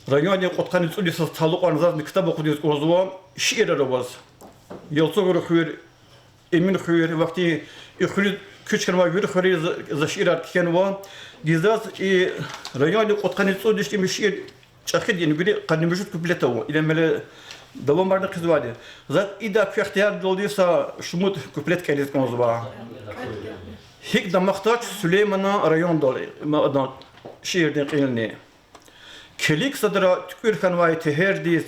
Райондин кьудкъанни цӀуд йисаз талукьарна зазни ктаб акъудиз кӀанзава шиирар аваз. Ялцугъри хуьр, Эмин хуьр, вахтин и хуьруьз куьч хьанвай вири хуьруьз за шиирар кхьенва. Гила заз и райондин кьудкъанни цӀуд йис тӀимил шиир чӀехиди я, вири къанни муьжуьд куплет ава, ина мел давамарни хъийизвайди. Заз ида квехъ ихтияр гудалди са шумуд куплет кӀелиз кӀанзава. ГьикӀ дамахдач Сулейманан райондал, ма адан шиирдин кьилни. Килиг садра туькӀуьр хьанвай тегьердиз,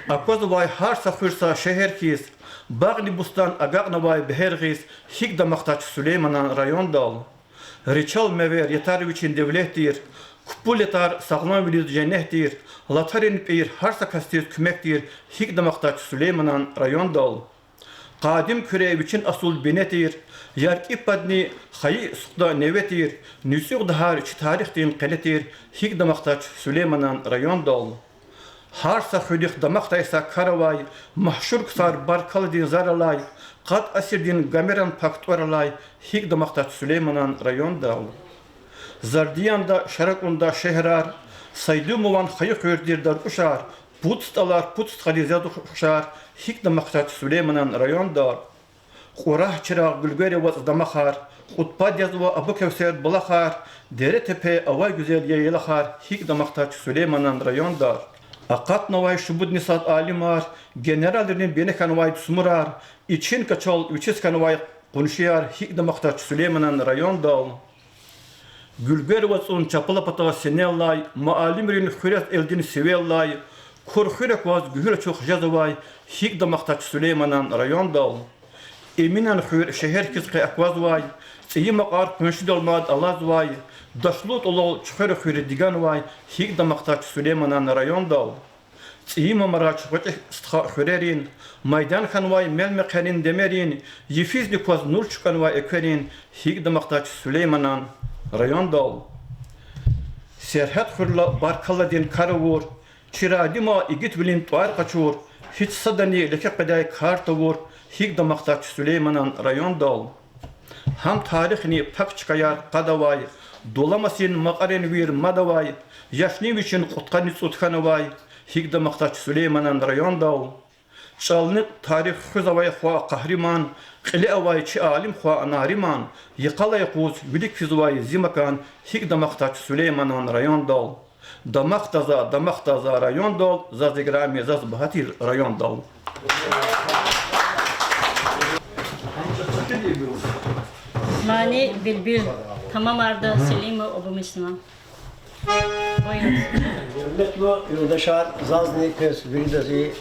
аквазвай гьар са хуьр са шегьер хьиз, багъни бустан агакьнавай бегьер гъиз, гьикӀ дамахдач Сулейманан райондал. Ричал-мевер ятар вичин девлет тир, купул ятар сагъламвилиз женнет тир, латарин пӀир гьар са касдиз куьмек тир, гьикӀ дамахдач Сулейманан райондал. Къадим Куьре вичин асул бине тир, яркӀи падни хайи сукъда неве тир, нуьцӀуьгъ дагьар чи тарихдин къеле тир, гьикӀ дамахдач Сулейманан райондал. Гьар са хуьруьхъ дамахдай са кар авай, машгьур ксар баркалладин зар алай, къад асирдин гамеран пак тӀвар алай, гьикӀ дамахдач Сулейманан райондал. Зардияндин шара кьундай шегьерар, Сайдумован хайи хуьр тир Даркьушар, пуд стӀалар, пуд стхадиз яз хушар, гьикӀ дамахдач Сулейманан райондал. Кьурагь, Чирагъ, Гуьлгери вацӀ дамахар, кьуд пад язва Абу Кевсер булахар, дере-тепе авай гуьзел яйлахар, гьикӀ дамахдач Сулейманан райондал. Акъатнавай шумудни сад алимар, генералрин бине хьанвай дусмурар, ичин качал вичиз хьанвай къуншияр, гьикӀ дамахдач Сулейманан райондал. Гуьлгер вацӀун чапла пата синеллай, муаллимрин хуьрез элдин сивеллай, Кур хуьр акваз гуьгьуьл ачух жезвай, гьикӀ дамахдач Сулейманан райондал. Эминан хуьр шегьер хьиз къе аквазвай, цӀийи Макьар къуншидал мад алазвай, Дашлу тӀулал Чуьхвер хуьр диганвай, гьикӀ дамахдач Сулейманан райондал. ЦӀийи Мамарач, ГъвечӀи стха хуьрерин, майдан хьанвай мел-мехъерин демерин, йифизни кваз нур чуькьвенвай экверин, гьикӀ дамахдач Сулейманан райондал. Сергьят хуьрла баркалладин кар авур, чирайди ма игитвилин тӀвар къачур, гьич садани леке къведай кар тавур, гьикӀ дамахдач Сулейманан райондал. Гьам тарихни пак чкаяр къадавай, дуламасин макьарин вир мадавай, яшни вичин кьудкъанни цӀуд хьанавай, гьикӀ дамахдач Сулейманан райондал. ЧӀални тарих хуьзвай хва Къагьриман, кьиле авай чи алим хва Нариман, йикъалай къуз вилик физвай зи макан, гьикӀ дамахдач Сулейманан райондал. Дамахда за, дамахда за райондал, заз играми, заз багьа тир райондал. Мани Билбил, тамамарда Селимов Абумислима. Гьуьрметлу юлдашар, зазни квез виридаз и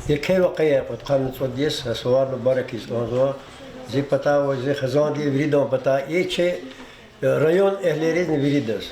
еке вакъиа, кьудкъанни цӀуд йис, сувар мубарак ийиз кӀанзава зи патай ва зи хизандин виридан патай, и чи район эгьлийризни виридаз.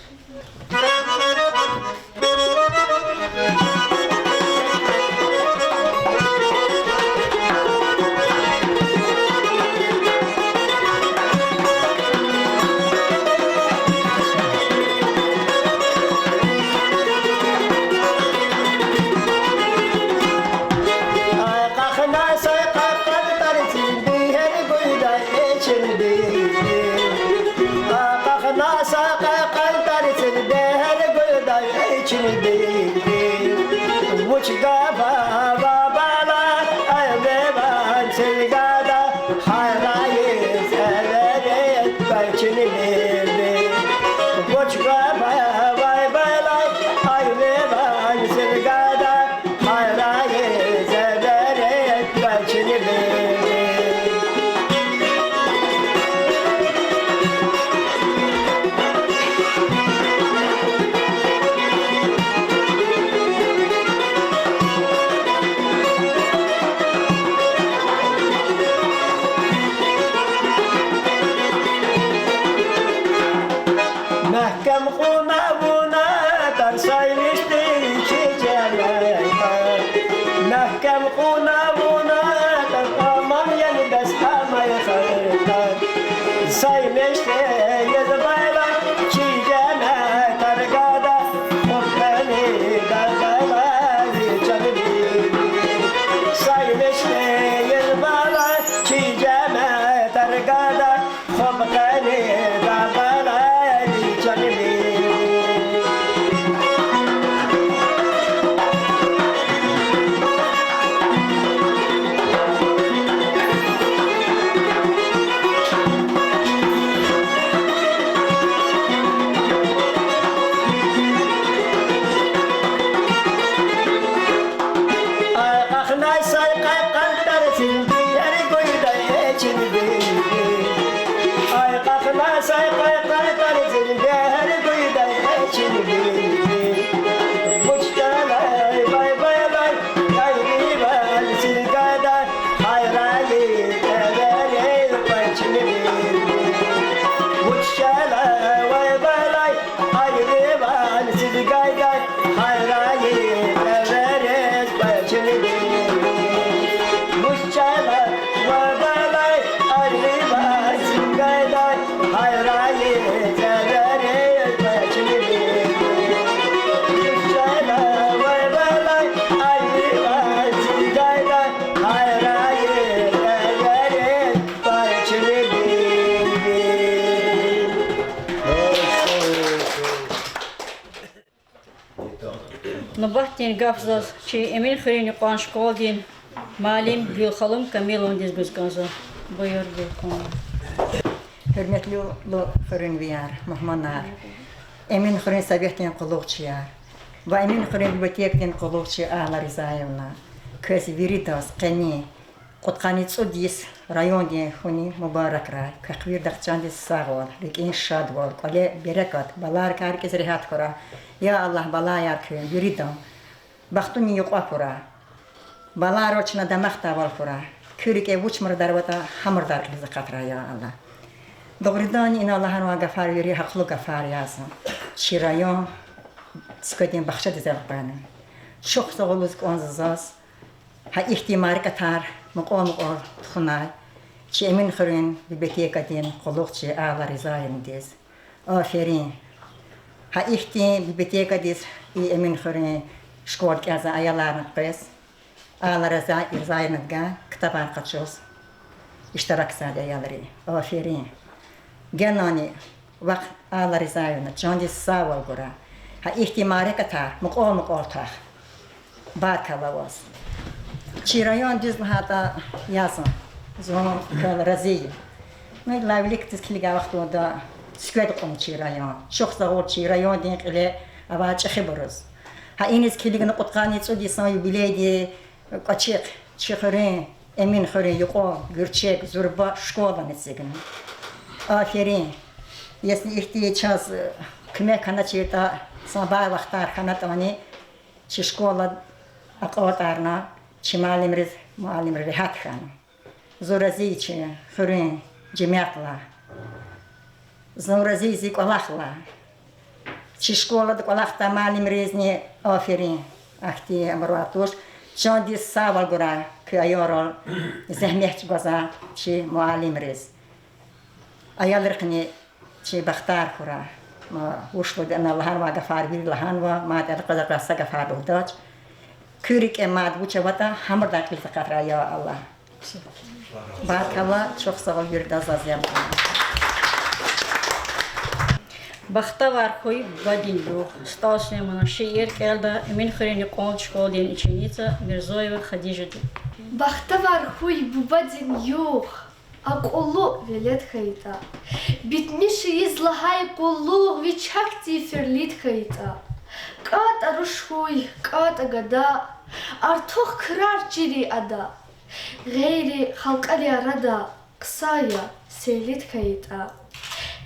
Мягькем кьуна вуна тарсаймишди чи жемятар. Мягькем кьуна вуна тар, аман яни бес амай хатар. Саймишди езбайла чи жемятар гада, хъуб къени дагъдайла зи чан били. Саймишди езбайла чи жемятар гада, хъуб къени дагъдайла зи чан били. Нубатдин гаф заз чи Эминхуьруьн юкьван школадин муаллим Гуьлханум Камиловнадиз гуз кӀанзава. Буюр, Гуьлханум. Гьуьрметлу хуьруьнвияр, мугьманар, Эминхуьруьн советдин къуллугъчияр ва Эминхуьруьн библиотекадин къуллугъчи Алла Ризаевна, квез виридаз къени кьудкъанни цӀуд йис райондин хуьнин мубаракрай. Квехъ виридахъ чандин сагъвал, рикӀин шадвал, кӀвале берекат, баларикай рикӀиз регьят хьурай. Я Аллагь, балаяр куьн виридан бахтунин юкьва хьурай. Балайрал чна дамахдайвал хьурай. Куь рикӀе вуч мурадар аватӀа, гьа мурадар кьилиз акъатрай, я Аллагь. Дугъриданни, ина лагьанвай гафар вири гьахълу гафар язва. Чи район цуькведин бахчадиз элкъвена. Чухсагъул лугьуз кӀанзава заз гьа ихьтин маркӀатар мукьвал-мукьвал тухунай чи Эминхуьруьн библиотекадин къуллугъчи Алла Ризаевнадиз. Аферин. Гьа ихьтин библиотекадиз и Эминхуьруьн школа кӀелзавай аяларни къвез, Алла рази, рази хьурай, ктабар къачуз иштиракзавай аялри. Аферин. Генани вахъ Алла рази хьурай, чандин сагъвал гурай. Гьа ихьтин мярекатар мукьвал-мукьвал твах. Баркалла ваз. Чи район дуьз лагьайтӀа язва, зун квел рази я. Ну, лагьай виликдиз килигай вахтунда цуьквед кьуна чи район. Чухсагъул чи райондин кьиле авай чӀехибуруз. Гьа иниз килигна кьудкъанни цӀуд йисан юбилейдин кӀвачихъ чи хуьруьн, Эминхуьруьн юкьван гуьрчег, зурба школани эцигна. Аферин. Если ихьтин чаз куьмек хьаначиртӀа, са бай вахтар хьанатӀани, чи школа акьалтӀарна, чи муаллимриз, муаллимри регьят хьана. Зун рази я чи хуьруьн жемятдилай. Зун рази я зи кӀвалахдилай. Чи школада кӀвалахдай муаллимризни аферин. Ахьтин абур авай туш. Чандин сагъвал гурай куь аялрал зегьмет чӀугвазвай чи муаллимриз. Аялрихъни чи бахтар хьурай. Ма вуч лугьуда, ана лагьанвай гафар вири лагьанва, мад элкъвезвай са гафар лугьудач. Куь рикӀе мад вуч аватӀа, гьабурун кьилиз акъатрай, я Аллагь. Баркалла, чухсагъул виридаз, заз яб гана. Бахтавар хьуй бубадин югъ. СтӀал Сулейманан шиир кӀелда Эминхуьруьн юкьван школадин ученица Мирзоева Хадижади. Бахтавар хьуй бубадин югъ, акьуллу велед хьайитӀа. Битмиш ийиз лагьай къуллугъ вич гьахьтин ферлид хьайитӀа. КӀантӀа руш хьуй, кӀантӀа гада, артух крар чирин ада. Гъейри халкьарин арада хъсан я сейлид хьайитӀа.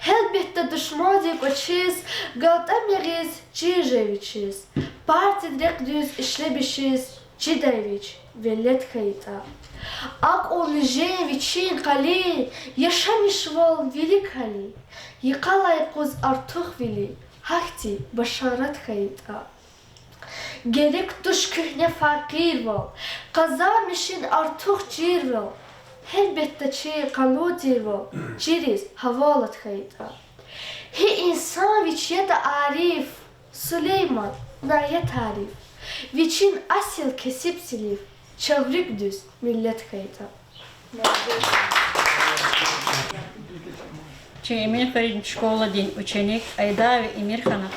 Гьелбетда, душмандин кӀвачиз галтӀам ягъиз чир жен вичиз, партиядин рехъ дуьз ишлемишиз чидай вич велед хьайитӀа. Акьулни жен вичин къалин, яшамишвал вилик гьалин, йикъалай къуз артухвили, гьахьтин башарат хьайитӀа. Герек туш куьгьне факъирвал, къазанмишин артух чирвал, гьелбетда, чи къанун тирвал чириз гьавалат хьайитӀа. Гьи инсан вич ятӀа ариф, Сулейман, на я тариф, вичин асил кесиб синиф, чаврик дуьз миллет хьайитӀа. Чи Эминхуьруьн школадин ученик Айдаева Эмирхана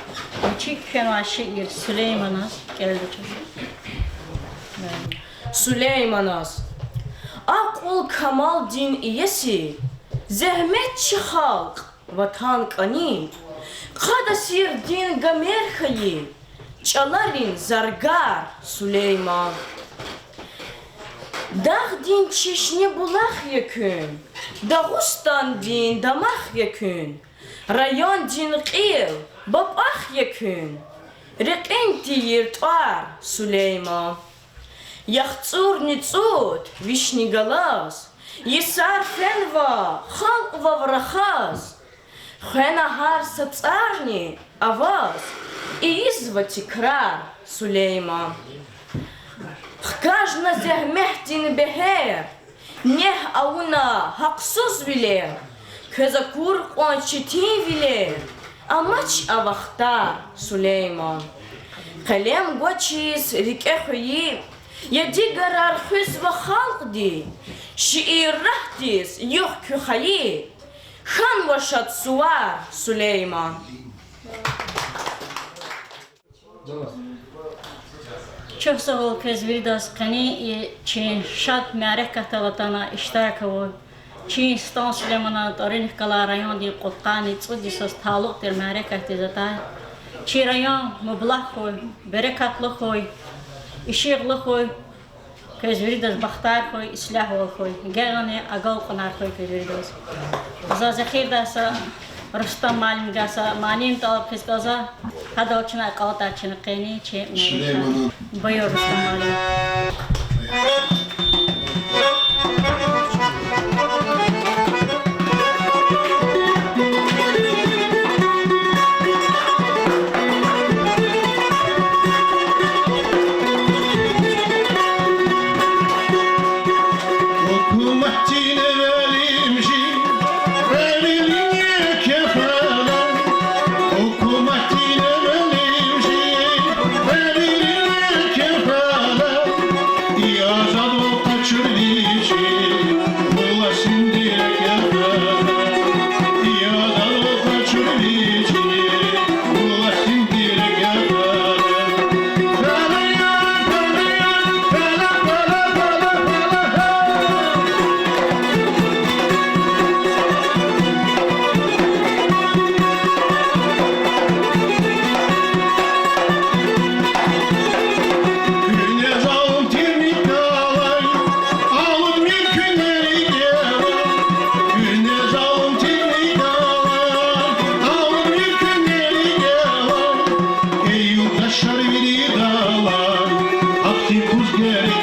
вичи кхьенвай шиир Сулейманаз кӀелда чаз. Сулейманаз. Акьул-камалдин иеси, зегьметчи халкь, ватан кӀани, къад-асирдин гамер хьайи чӀаларин заргар, Сулейман. Дагъдин чешне булах я куьн, Дагъустандин дамах я куьн, райондин кьил, бапӀах я куьн, рекьин тийир тӀвар, Сулейман. ЯхцӀурни цӀуд, вишни галаз, йисар фенва халкь вав рахаз. Хвена гьар са цӀарни аваз ийизва тикрар, Сулейман. Хкажна зегьметдин бегьер, негь авуна гьахъсузвилер, квез акур кьван четинвилер, амач а вахтар, Сулейман. Къелем гвачиз рикӀе хвейи, ядигарар хуьзва халкьди, шиир рагьдиз югъ куь хайи, хьанва шад сувар, Сулейман. Чухсагъул квез виридаз, къенин и чи шад мярекатдал атана иштирак авур. Чи СтӀал Сулейманан тӀварунихъ галай райондин кьудкъанни цӀуд йисаз талукь тир мярекатдиз атай. Чи район мублагь хьуй, берекатлу хьуй, ишигълу хьуй. Квез виридаз бахтар хьуй, ислягьвал хьуй, генани агалкьунар хьуй квез виридаз. За эхирдай са Рустам муаллимдивай са мани тӀалаб хъийиз кӀанзава, гьадал чна акьалтӀайди чна къени чи мярекат. Буюр, Рустам муаллим. Гьукуматдин эвелимжи, эвелин еке хвела, гьукуматдин Ри